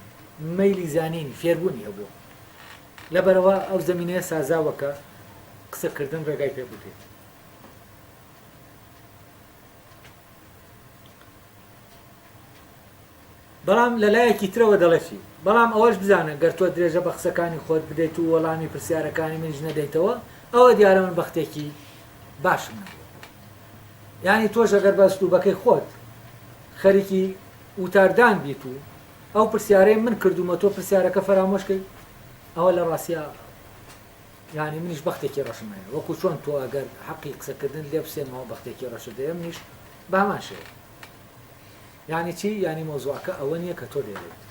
مەیلی زانینی، فێربوونی هەبووە. لەبەرەوە ئەو زەمینەیە سازاوە کە قسەکردن ڕێگای پێ بدرێت. بەڵام لە لایەکی ترەوە دەڵێ چی؟ بەڵام ئەوەش بزانە گەر تۆ درێژە بە قسەکانی خۆت بدەیت و وەڵامی پرسیارەکانی منیش نەدەیتەوە، ئەوە دیارە من بەختێکی باشم نەبووە. یانی تۆش ئەگەر بە ئسلوبەکەی خۆت خەریکی وتاردان بیت و ئەو پرسیارەی من کردوومە تۆ پرسیارەکە فەرامۆش کەی، ئەوە لە ڕاستیا یانی منیش بەختێکی ڕەشم هەیە. وەکو چۆن تۆ ئەگەر حەقی قسەکردنت لێ بسێنمەوە بەختێکی ڕەشت هەیە، منیش بە هەمان شێوە. یانی چی؟ یانی مەوزوعەکە ئەوە نییە کە تۆ دەیڵێیت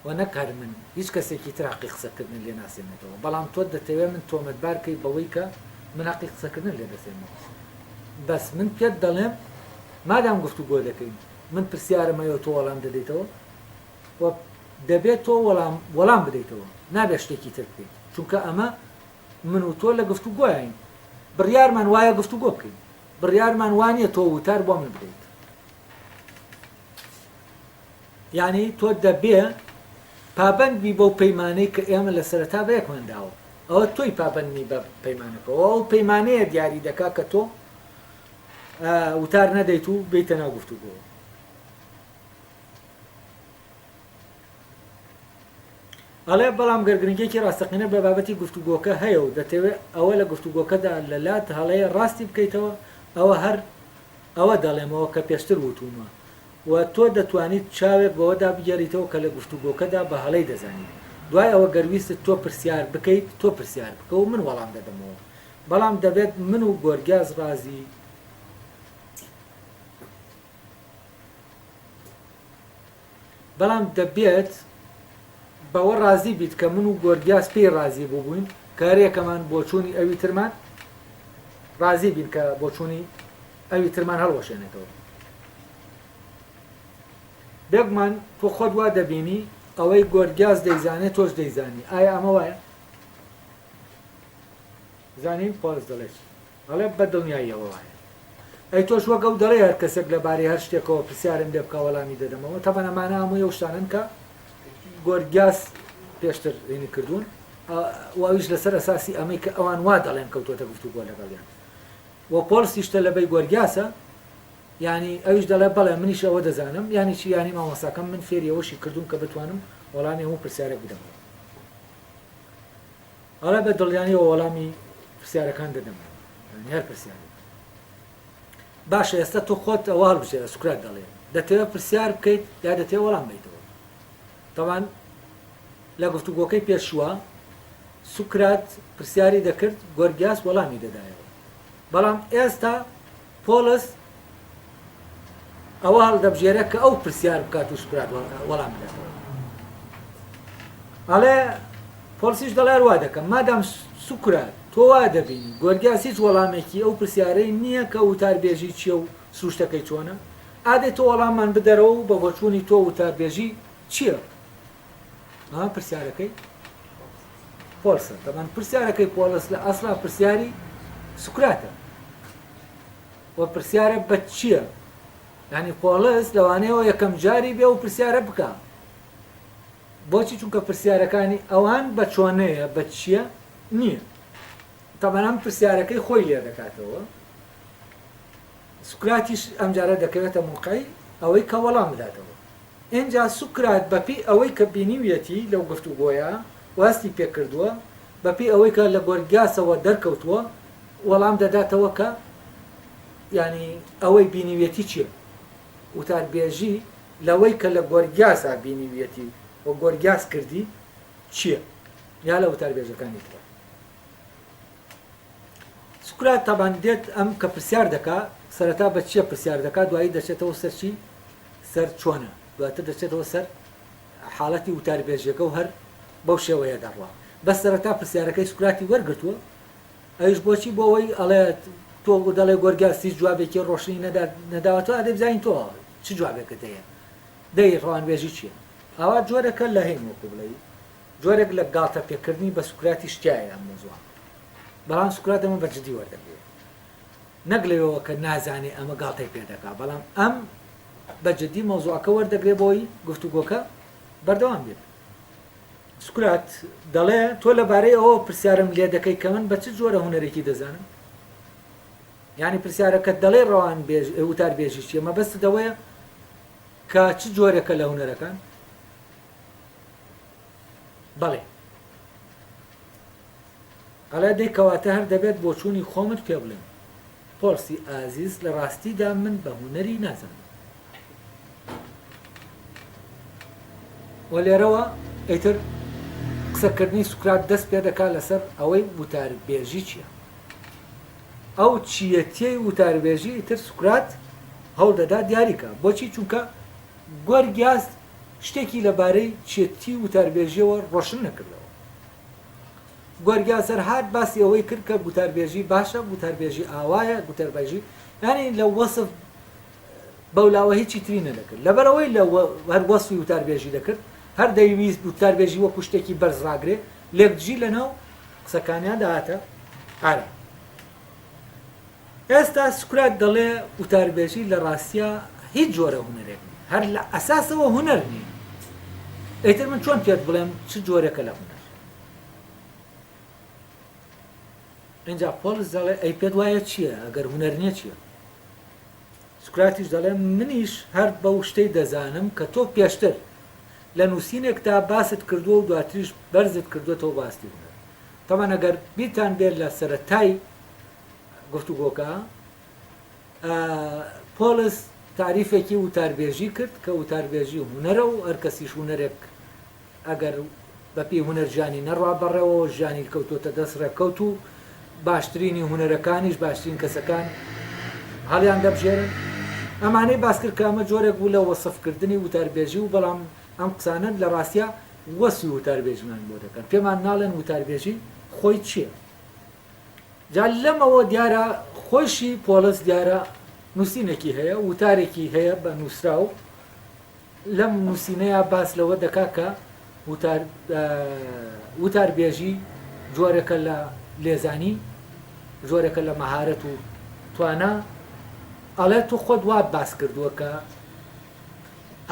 و نەک هەر من، هیچ کەسێکی تر هەقی قسەکردنت لێ ناسێنێتەوە، بەڵام تۆ دەتەوێت من تۆمەتبار کەی بەوەی کە من هەقی قسەکردنت لێ دەسێنمەوە. بەس من پێت دەڵێم مادام گفتوگۆ دەکەین، من پرسیارم هەیە و تۆ وەڵام دەدەیتەوە و دەبێت تۆ وەڵام وەڵام بدەیتەوە، نابێت شتێکی تر بکەیت، چونکە ئەمە من و تۆ لە گفتوگۆیاین، بڕیارمان وایە گفتوگۆ بکەین. بڕیارمان وانیە تۆ وتار بۆ من بدەیت یعنی تۆ دەبێ پابند بی بەو پەیمانەی کە ئێمە لە سەرەتا بە یەکمان داوە ئەوە تۆی پابندنی بە پەیمانەکەەوە ئەو پەیمانەیە دیاری دەکا کە تۆ وتار نەدەیت و بیتە ناو گفتوگۆ ئەڵێ، بەڵام گەر گرنگیەکی ڕاستەقینە بە بابەتی گفتوگۆکە هەیە و دەتەوێ ئەوە لە گفتوگۆکەدا لە لات هەڵەیە ڕاستی بکەیتەوە، ئەوە هەر ئەوە دەڵێمەوە کە پێشتر وتوومە و تۆ دەتوانیت چاوێک بەوەدا بگێڕیتەوە کە لە گفتوگۆکەدا بە هەڵەی دەزانیت. دوای ئەوە گەر ویستت تۆ پرسیار بکەیت، تۆ پرسیار بکە و من وەڵام دەدەمەوە. بەڵام دەبێت من و گۆرگیاس ڕازی. بەڵام دەبێت بەوە ڕازی بیت کە من و گۆرگیاس پێی ڕازی بووبووین کە هەریەکەمان بۆچوونی ئەوی ترمان ڕازی بین کە بۆچوونی ئەوی ترمان هەڵوەشێنێتەوە. بێگومان تۆ خۆت وا دەبینی ئەوەی گۆرگیاس دەیزانێت تۆش دەیزانی، ئایا ئەمە وایە؟ زانین پۆڵس دەڵێت چی؟ ئەڵێ بە دڵنیاییەوە وایە. ئەی تۆش وەک ئەو دەڵێی هەر کەسێک لە بارەی هەر شتێکەوە پرسیارم لێ بکا وەڵامی دەدەمەوە؟ تەبعەن ئەمانە هەمووی ئەو شتانەن کە گۆرگیاس پێشتر هینی کردوون و ئەویش لەسەر ئەساسی ئەمەی کە ئەوان وا دەڵێن کەوتووەتە گفتوگۆ لەگەڵیان و پۆڵسیش تەلەبەی گۆرگیاسە یانی ئەویش دەڵێ بەڵێ منیش ئەوە دەزانم یانی چی یانی مامۆستاکەم من فێری ئەوەشی کردووم کە بتوانم وەڵامی هەموو پرسیارێک بدەمەوە. ئەڵێ بە دڵیانیەوە وەڵامی پرسیارەکان دەدەمەوە یانی هەر پرسیارێک باشە ئێستا تۆ خۆت ئەوە هەڵبژێرە سوکرات دەڵێ دەتەوێت پرسیار بکەیت یا دەتەوێت وەڵام بیتەوە تەوان لە گفتوگۆکەی پێشووە سوکرات پرسیاری دەکرد گۆرگیاس وەڵامی دەدایەوە بەڵام ئێستا پۆڵس ئەوە هەڵدەبژێرێ کە ئەو پرسیار بکات و سوکرات وەڵام بداتەوە. ئەڵێ پۆڵسیش دەڵێ هەر وا دەکەم مادام سوکرات تۆ وا دەبینی گۆرگیاس هیچ وەڵامێکی ئەو پرسیارەی نییە کە وتاربێژی چییە و سروشتەکەی چۆنە ئادەی تۆ وەڵاممان بدەرەوە و بە بۆچوونی تۆ وتاربێژی چییە؟ ها پرسیارەکەی. پۆڵسە. تەبعەن پرسیارەکەی پۆڵس لە ئەسڵا پرسیاری سوکراتە و پرسیارە بە چییە؟ یانی پۆڵس لەوانەیەوە یەکەم جاری بێ و پرسیارە بکا. بۆچی؟ چونکە پرسیارەکانی ئەوان بە چۆنەیە، بە چییە نییە. تەبعەن ئەم پرسیارەکەی خۆی لێ دەکاتەوە. سوکراتیش ئەمجارە دەکەوێتە موقعی ئەوەی کە وەڵام بداتەوە. ئینجا سوکرات بەپێی ئەوەی کە بینیویەتی لەو گفتوگۆیە و هەستی پێکردووە، بەپێی ئەوەی کە لە گۆرگیاسەوە دەرکەوتووە، وەڵام دەداتەوە کە یانی ئەوەی بینیویەتی چییە؟ وتاربێژی لەوەی کە لە گۆرگیاسا بینیویەتی و گۆرگیاس کردی چییە؟ یا لە وتاربێژەکانی ترا. سوکرات تەبعەن دێت ئەم کە پرسیار دەکا سەرەتا بە چیە پرسیار دەکا دوایی دەچێتەوە سەر چی سەر چۆنە دواتر دەچێتەوە سەر حاڵەتی وتاربێژیەکە و هەر بەو شێوەیە دەڕوا بەس سەرەتا پرسیارەکەی سوکراتی وەرگرتووە ئەویش بۆچی بۆ ئەوەی ئەڵێ تۆ دەڵێ گۆرگیاس هیچ جوابێکی ڕۆشنی نەدا نەداوەتەوە ئەدەی بزانین تۆ چ جوابێکت هەیە دەی ڕەوانبێژی چییە ئاوا جۆرەکە لە هەین وەکو بڵێی جۆرێک لە گاڵتە پێکردنی بە سوکراتیش تیایە ئەم مەوزوعە. بەڵام سوکرات ئەمە بە جدی وەردەگرێ. نەک لەوێوە کە نازانێ ئەمە گاڵتەی پێ دەکا، بەڵام ئەم بە جدی مەوزوعەکە وەردەگرێ بۆی گفتوگۆکە بەردەوام بێت. سوکرات دەڵێ تۆ لەبارەی ئەوە پرسیارم لێ دەکەی کە من بە چ جۆرە هونەرێکی دەزانم؟ یانی پرسیارەکەت دەڵێ ڕەوان بێژ وتار بێژی چییە؟ مەبەستت ئەوەیە کە چ جۆرێکە لە هونەرەکان؟ بەڵێ. ئەڵێ دەی کەواتە هەر دەبێت بۆچوونی خۆمت پێ بڵێم. پۆڵسی ئازیز لە ڕاستیدا من بە هونەری نازانم. و لێرەوە ئیتر قسەکردنی سوکرات دەست پێ دەکات لەسەر ئەوەی وتاربێژی چییە. ئەو چییەتیەی وتاربێژی ئیتر سوکرات هەوڵ دەدات دیاری کا. بۆچی؟ چونکە گۆرگیاس شتێکی لەبارەی چێتی وتاربێژییەوە ڕۆشن نەکردەوە. گۆرگیا سەرهات باسی ئەوەی کرد کە گوتاربێژی باشە، گوتاربێژی ئاوایە، گوتاربێژی یانی لە وەسف بەولاوە هیچی تری نەدەکرد. لەبەرئەوەی لە هەر وەسفی وتاربێژی دەکرد، هەر دەیویست وتاربێژی وەکو شتێکی بەرز ڕاگرێ، لێکدژی لەناو قسەکانیا دەهاتە ئارا. ئێستا سوکرات دەڵێ وتاربێژی لە ڕاستیا هیچ جۆرە هونەرێک نییە، هەر لە ئەساسەوە هونەر نییە. ئیتر من چۆن پێت بڵێم چ جۆرێکە لە هونەر؟ ئینجا پۆڵس دەڵێ ئەی پێت وایە چییە؟ ئەگەر هونەر نییە چییە؟ سوکراتیش دەڵێ منیش هەر بەو شتەی دەزانم کە تۆ پێشتر لە نووسینێکدا باست کردووە و دواتریش بەرزت کردووەتەوە بۆ ئاستی هونەر. تەبعەن ئەگەر بیرتان بێت لە سەرەتای گفتوگۆکە پۆڵس تاریفێکی وتاربێژی کرد کە وتاربێژی هونەرە و هەر کەسیش هونەرێک ئەگەر بەپێی هونەر ژیانی نەڕوا بەڕێوەوە ژیانی کەوتۆتە دەست ڕێکەوت و باشترینی هونەرەکانیش باشترین کەسەکان هەڵیان دەبژێرن ئەمانەی باس کرد کە ئەمە جۆرێک بوو لە وەسفکردنی وتاربێژی و بەڵام ئەم قسانە لە ڕاستیا وەسفی وتاربێژیمان بۆ دەکەن پێمان ناڵێن وتاربێژی خۆی چییە؟ جا لەمەوە دیارە خۆیشی پۆڵس دیارە نووسینێکی هەیە، وتارێکی هەیە بە نووسراو، لەم نووسینەیا باس لەوە دەکا کە وتار وتاربێژی جۆرێکە لە لێزانی، جۆرێکە لە مەهارەت و توانا، ئەڵێ تۆ خۆت وات باس کردووە کە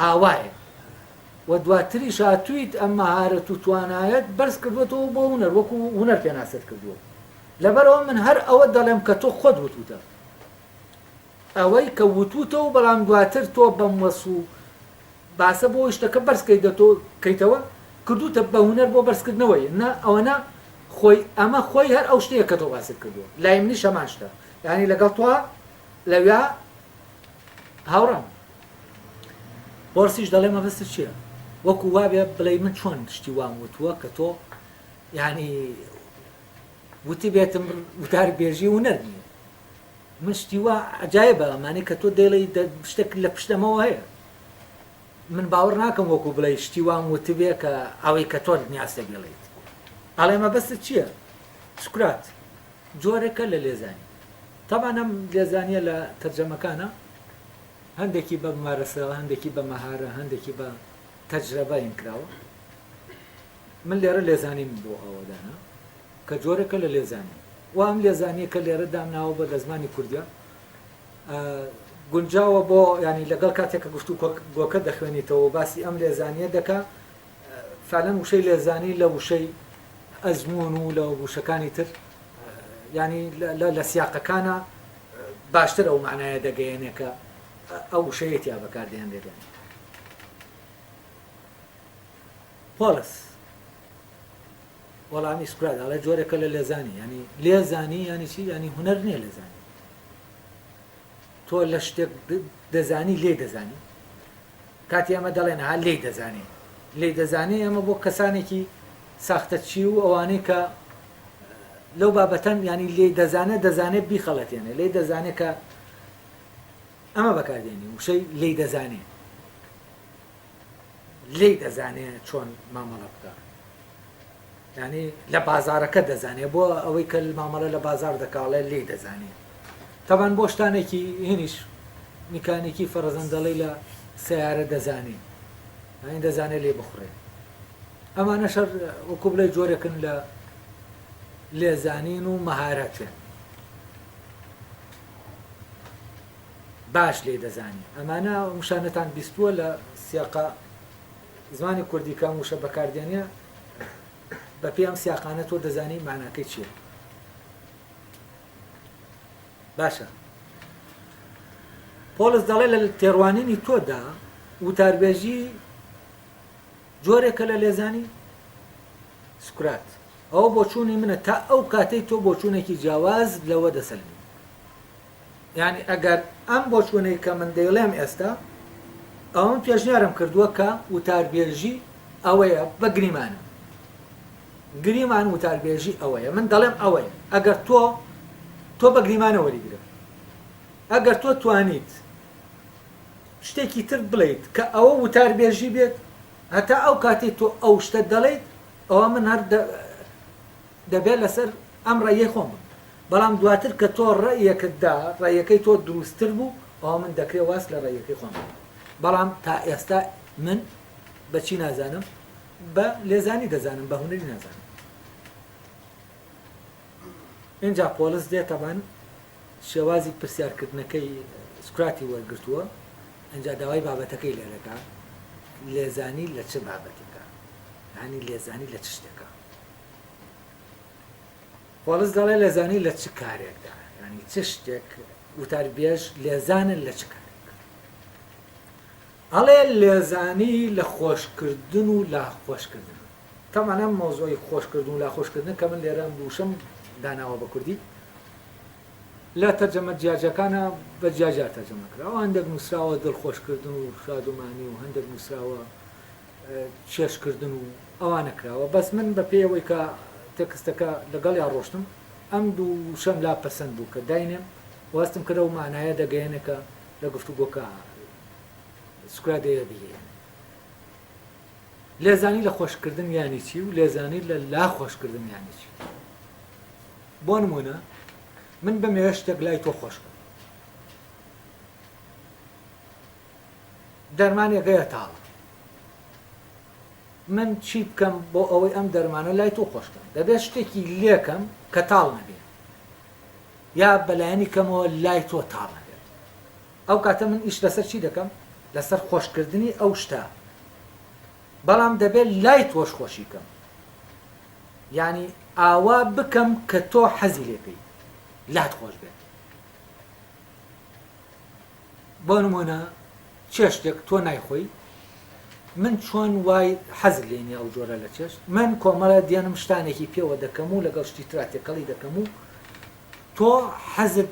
ئاوایە. و دواتریش هاتوویت ئەم مەهارەت و توانایەت بەرز کردووەتەوە بۆ هونەر، وەکو هونەر پێناسەت کردووە. لەبەرئەوە من هەر ئەوە دەڵێم کە تۆ خۆت وتووتە. ئەوەی کە وتووتە و بەڵام دواتر تۆ بەم وەسف و باسە بۆ ئەوەی شتەکە بەرز کەیتەوە، کردووتە بە هونەر بۆ بەرزکردنەوەی، نا ئەوەنە خۆی ئەمە خۆی هەر ئەو شتەیە کە تۆ باست کردووە. لای منیش هەمان شتە. یانی لەگەڵ تۆ لەویا هاوڕام. پۆڵسیش دەڵێ مەبەستت چییە؟ وەکو وابێ بڵێی من چۆن شتی وام وتووە کە تۆ یعنی وتبێتم وتار بێژی هونەر نییە. من شتی وا عجایبە ئەمانەی کە تۆ دەیڵێی شتێک لە پشت ئەمەوە هەیە. من باوەڕ ناکەم وەکو بڵێی شتی وام وتبێ کە ئەوەی کە تۆ نیازتە بیڵێیت. ئەڵێ مەبەستت چییە؟ سوکرات، جۆرێکە لە لێزانی. تەبعەن ئەم لێزانیە لە تەرجەمەکانە هەندێکی بە ممارەسە هەندێکی بە مەهارە هەندێکی بە تەجرەبە هین کراوە. من لێرە لێزانیم بۆ ئەوە دانا کە جۆرێکە لە لێزانی و ئەم لێزانیە کە لێرە دامناوە بە لە زمانی کوردیا گونجاوە بۆ ینی لەگەڵ کاتێک کە گفت و گۆکە دەخوێنیتەوە باسی ئەم لێزانیە دەکا فعلەن وشەی لێزانی لە وشەی ئەزموون و لە وشەکانی تر ینی لە سیاقەکانە باشتر ئەو معنایە دەگەیەنێ کە ئەو وشەیە تیا بەکاردێنرێت پۆڵس وەڵامی سوکرات ئەڵێ جۆرێکە لە لێزانی ینی لێزانی ینی چی ینی هونەر نییە لێزانی تۆ لە شتێک دەزانی لێ دەزانی کاتی ئەمە دەڵێن ها لێی دەزانێ لێی دەزانێ ئەمە بۆ کەسانێکی ساختەچی و ئەوانەی کە لەو بابەتەن ینی لێی دەزانێت دەزانێت بیخەڵەتێنێ لێی دەزانێت کە ئەمە بەکاردێنی وشەی لێی دەزانێ لێی دەزانێ چۆن مامەڵە بکە یانی لە بازارەکە دەزانێ بۆ ئەوەی کە مامەڵە لە بازار دەکاڵێ لێی دەزانێ تەبان بۆ شتانێکی هینیش میکانیکی فەرزەن دەڵێ لە سیارە دەزانێ یانی دەزانێ لێ بخڕێ ئەمانە شەر وەکو بڵێ جۆرێکن لە لێزانین و مەهارەتێن باش لێ دەزانی ئەمانە وشانەتان بیستووە لە سیاقە زمانی کوردی کە ئەم وشە بەکاردێنێ بەپێی ئەم سیاقانە تۆ دەزانی ماناکەی چییە باشە پۆڵس دەڵێ لە تێڕوانینی تۆدا وتاربێژی جۆرێکە لە لێزانی سوکرات ئەوە بۆچوونی منە تا ئەو کاتەی تۆ بۆچوونێکی جیاواز لەوە دەسەلمی یانی ئەگەر ئەم بۆچوونەی کە من دەیڵێم ئێستا ئەوە من پێشنیارم کردووە کە وتاربێژی ئەوەیە بە گریمانە گریمان وتاربێژی ئەوەیە من دەڵێم ئەوەیە ئەگەر تۆ تۆ بە گریمانە وەریگرە ئەگەر تۆ توانیت شتێکی تر بڵیت کە ئەوە وتاربێژی بێت هەتا ئەو کاتێک تۆ ئەو شتە دەڵێیت ئەوە من هەر دەبێت لەسەر ئەم ڕەئیەی خۆم بم بەڵام دواتر کە تۆ ڕەئیەکت دا ڕەئیەکەی تۆ دروستتر بوو ئەوە من دەکرێت واز لە ڕەئیەکەی خۆم بێنم بەڵام تا ئێستا من بە چی نازانم بە لێزانی دەزانم بە هونەری نازانم ئینجا پۆڵس دێ تەبان شێوازی پرسیارکردنەکەی سوکراتی وەرگرتووە ئینجا داوای بابەتەکەی لێ دەکا لێزانی لە چ بابەتێکە یانی لێزانی لە چ شتێکە پۆڵس دەڵێ لێزانی لە چ کارێکدا یانی چ شتێک وتاربێژ لێزانن لە چ کارێک ئەڵێ لێزانی لە خۆشکردن و لاخۆشکردن تەبعەن ئەم مەوزوعی خۆشکردن و لاخۆشکردن کە من لێرە ئەم وشەم داناوە بە کوردی لە تەرجەمە جیاجیاکانە بە جیاجیا تەرجەمە کراوە هەندێک نووسراوە دڵخۆشکردن و شادومانی و هەندێک نووسراوە چێژکردن و ئەوانە کراوە بەس من بە پێی ئەوەی کە تێکستەکە لەگەڵیا ڕۆشتم ئەم دوو وشەم لا پەسەند بوو کە داینێم و هەستم کرد ئەو مانایە دەگەیەنێ کە لە گفتوگۆکە سوکرات دەیەوێ بیگەیەنێ. لێزانی لە خۆشکردن یانی چی و لێزانی لە لا خۆشکردن یانی چی؟ بۆ نموونە من بمەوێ شتێک لای تۆ خۆش بکەم دەرمانێک هەیە تاڵە من چی بکەم بۆ ئەوەی ئەم دەرمانە لای تۆ خۆش کەم دەبێت شتێکی لێکەم کە تاڵ نەبێ یا بەلایەنی کەمەوە لای تۆ تاڵ نەبێت ئەو کاتە من ئیش لەسەر چی دەکەم لەسەر خۆشکردنی ئەو شتە بەڵام دەبێت لای تۆش خۆشی کەم یعنی ئاوا بکەم کە تۆ حەزی لێکەی لات خۆش بێت بۆ نموونە چێشتێک تۆ نایخۆی من چۆن وای حەزت لێ نیە ئەو جۆرە لە چێشت من کۆمەڵە دێنم شتانێکی پێوە دەکەم و لەگەڵ شتی ترا تێکەڵی دەکەم و تۆ حەزت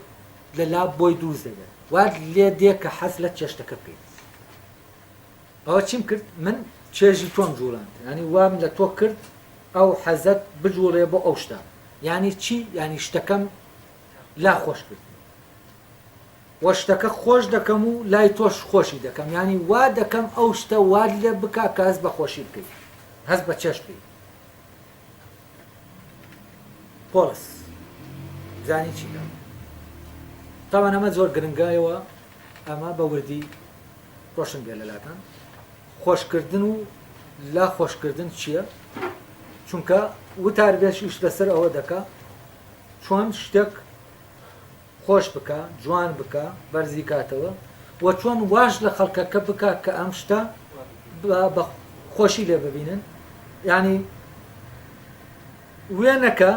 لە لا بۆی دروست دەبێت وات لێ دێ کە حەز لە چێشتەکە بکەیت ئەوە چیم کرد من چێژی تۆم جوڵاند ینی وام لە تۆ کرد ئەو حەزت بجوڵێ بۆ ئەو شتە ینی چی ینی شتەکەم لا خۆش کرد وە شتەکە خۆش دەکەم و لای تۆش خۆشی دەکەم یانی وا دەکەم ئەو شتە وات لێ بکا کە هەست بە خۆشی بکەی هەست بە چێژ بکەی پۆڵس زانی چی دەڵێ تاوان ئەمە زۆر گرنگایەوە ئەمە بە وردی ڕۆشن بێ لەلاتان خۆشکردن و لا خۆشکردن چییە؟ چونکە وتاربێژ ئیش لەسەر ئەوە دەکا چۆن شتێک خۆش بکا، جوان بکا، بەرزی کاتەوە و چۆن واش لە خەڵکەکە بکا کە ئەم شتە بە خۆشی لێ ببینن یانی وێنەکە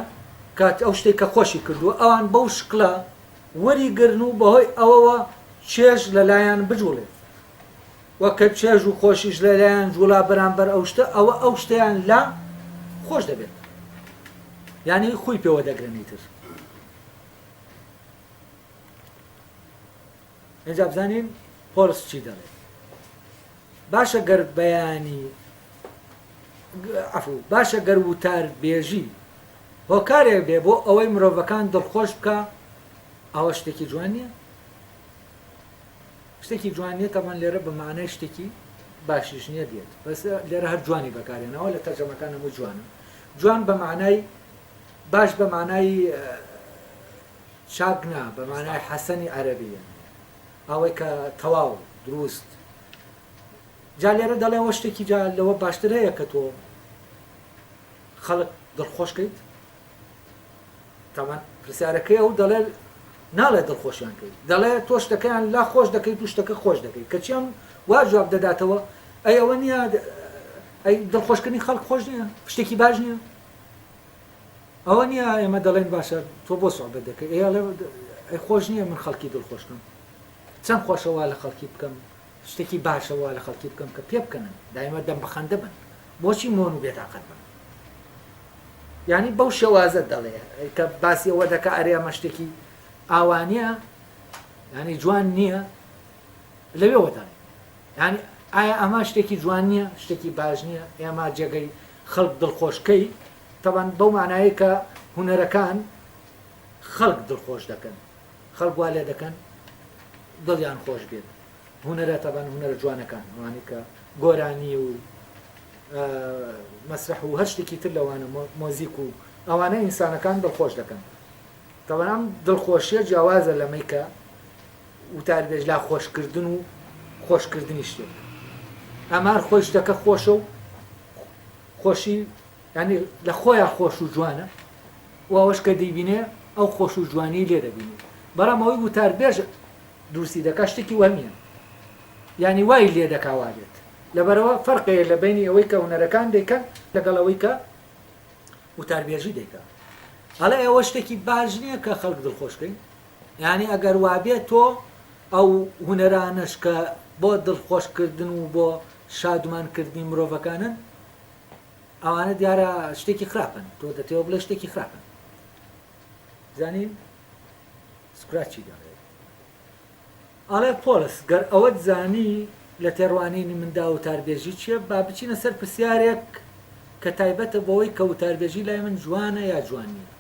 کات ئەو شتێک کە خۆشی کردووە ئەوان بەو شکلە وەریگرن و بەهۆی ئەوەوە چێژ لەلایەن بجوڵێت و کە چێژ و خۆشیش لەلایان جوڵا بەرامبەر ئەو شتە ئەوە ئەو شتەیان لا خۆش دەبێت یعنی خوی پێوە دەگرن ئیتر ئینجا بزانین پۆلس چی دەڵێت باشە گەر بەیانی عفو باشە گەر وتار بێژی هۆکارێک بێ بۆ ئەوەی مرۆڤەکان دڵخۆش بکە ئەوە شتێکی جوان نییە شتێکی جوان نیە تەبعەن لێرە بە مەعنای شتێکی باشیش نیە دێت بەس لێرە هەر جوانی بەکارێنەوە لە تەرجەمەکان هەمووی جوانە جوان بە مەعنای باش بە معنای چاک نا بە معنای حەسەنی عەرەبیە ئەوەی کە تەواو دروست جا لێرە دەڵێ ئەوە شتێکی جا لەوە باشتر هەیە کە تۆ خەڵک دڵخۆش کەیت تاوان پرسیارەکەی ئەو دەڵێ ناڵێ دڵخۆشیان کەیت دەڵێ تۆ شتەکەیان لا خۆش دەکەیت و شتەکە خۆش دەکەیت کەچی ئەم وا جواب دەداتەوە ئەی ئەوە نییە ئەی دڵخۆشکردنی خەڵک خۆش نییە شتێکی باش نییە ئەوە نییە ئێمە دەڵێن باشە تۆ بۆ سوعبەت دەکەی ئەی ئەڵێ ئەی خۆش نییە من خەڵکی دڵخۆش کەم چەند خۆشە وا لە خەڵکی بکەم شتێکی باشە وا لە خەڵکی بکەم کە پێ بکەنن دایمە دەم بەخەندە بن بۆچی مۆن و بێتاقەت بن یانی بەو شێوازە دەڵێ کە باسی ئەوە دەکا ئەرێ ئەمە شتێکی ئاوانە ینی جوان نییە لەوێوە دەڵێ ینی ئایا ئەمە شتێکی جوان نییە شتێکی باش نییە ئێمە جێگەی خەڵک دڵخۆشکەی تەوان بەو معناەیە کە هوەرەکان خەڵک دڵخۆش دەکەن خەڵک وا لێ دەکەن دڵیان خۆش بێت هونەرە تەبەن هونەرە جوانەکان ئەوانەی کە گۆرانی و مەسرح و هەر شتێکی تر لەوانە مۆزیک و ئەوانە ئینسانەکان دڵخۆش دەکەن تەبەن ئەم دڵخۆشیە جیاوازە لەمەی کە وتاربێژ لا خۆشکردن و خۆشکردنی شتێک ئەمار خۆی شتەکە خۆشە و خۆشی ینی لە خۆیان خۆش و جوانە و ئەوەش کە دەیبینێ ئەو خۆش و جوانی لێ دەبینێ بەڵام ئەوەی وتاربێژ دروستی دەکا شتێکی وەهمیە یانی وای لێ دەکا وابێت لەبەرەوە فەرق هەیە لە بەینی ئەوەی کە هونەرەکان دەیکەن لەگەڵ ئەوەی کە وتاربێژی دەیکا ئەڵێ ئەوە شتێکی باش نییە کە خەڵک دڵخۆش کەین یعنی ئەگەر وابێت تۆ ئەو هونەرانەش کە بۆ دڵخۆشکردن و بۆ شادمانکردنی مرۆڤەکانن ئەوانە دیارە شتێکی خراپن تۆ دەتەوە بڵێ شتێکی خراپن زانین سوکرات چی دەڵێت؟ ئەڵێ پۆڵس گەر ئەوەت زانی لە تێڕوانینی مندا وتاربێژی چییە، با بچینە سەر پرسیارێک کە تایبەتە بەوەی کە وتاربێژی لای من جوانە یا جوان نییە.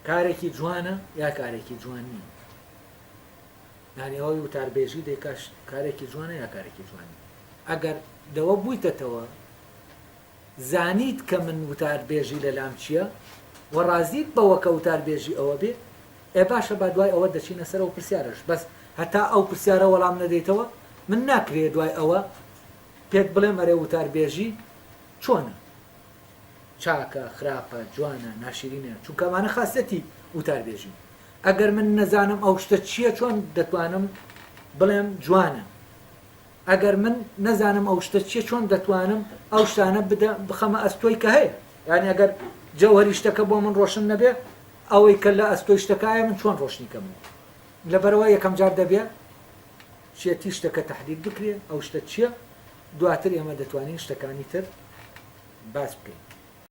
کارێکی جوانە یا کارێکی جوان نییە. یانی ئەوەی وتاربێژی دەیکا کارێکی جوانە یا کارێکی جوان نییە. ئەگەر لەوە بوویتەتەوە زانیت کە من وتاربێژی لەلام چیە و ڕازیت بەوە کە وتاربێژی ئەوە بێ، ئێ باشە با دوای ئەوە دەچینە سەر ئەو پرسیارەش، بەس هەتا ئەو پرسیارە وەڵام نەدەیتەوە من ناکرێ دوای ئەوە پێت بڵێم ئەرێ وتاربێژی چۆنە؟ چاکە، خراپە، جوانە، ناشیرینە، چونکە ئەمانە خاسیەتی وتاربێژین. ئەگەر من نەزانم ئەو شتە چیە چۆن دەتوانم بڵێم جوانە؟ ئەگەر من نەزانم ئەو شتە چیە چۆن دەتوانم ئەو شتانە بدە بخەمە ئەستۆی کە هەیە یانی ئەگەر جەوهەری شتەکە بۆ من ڕۆشن نەبێ ئەوەی کە لە ئەستۆی شتەکایە من چۆن ڕۆشنی کەمەوە لەبەرەوە یەکەم جار دەبێ چیەتی شتەکە تەحدید بکرێ ئەو شتە چییە دواتر ئێمە دەتوانین شتەکانی تر باس بکەین.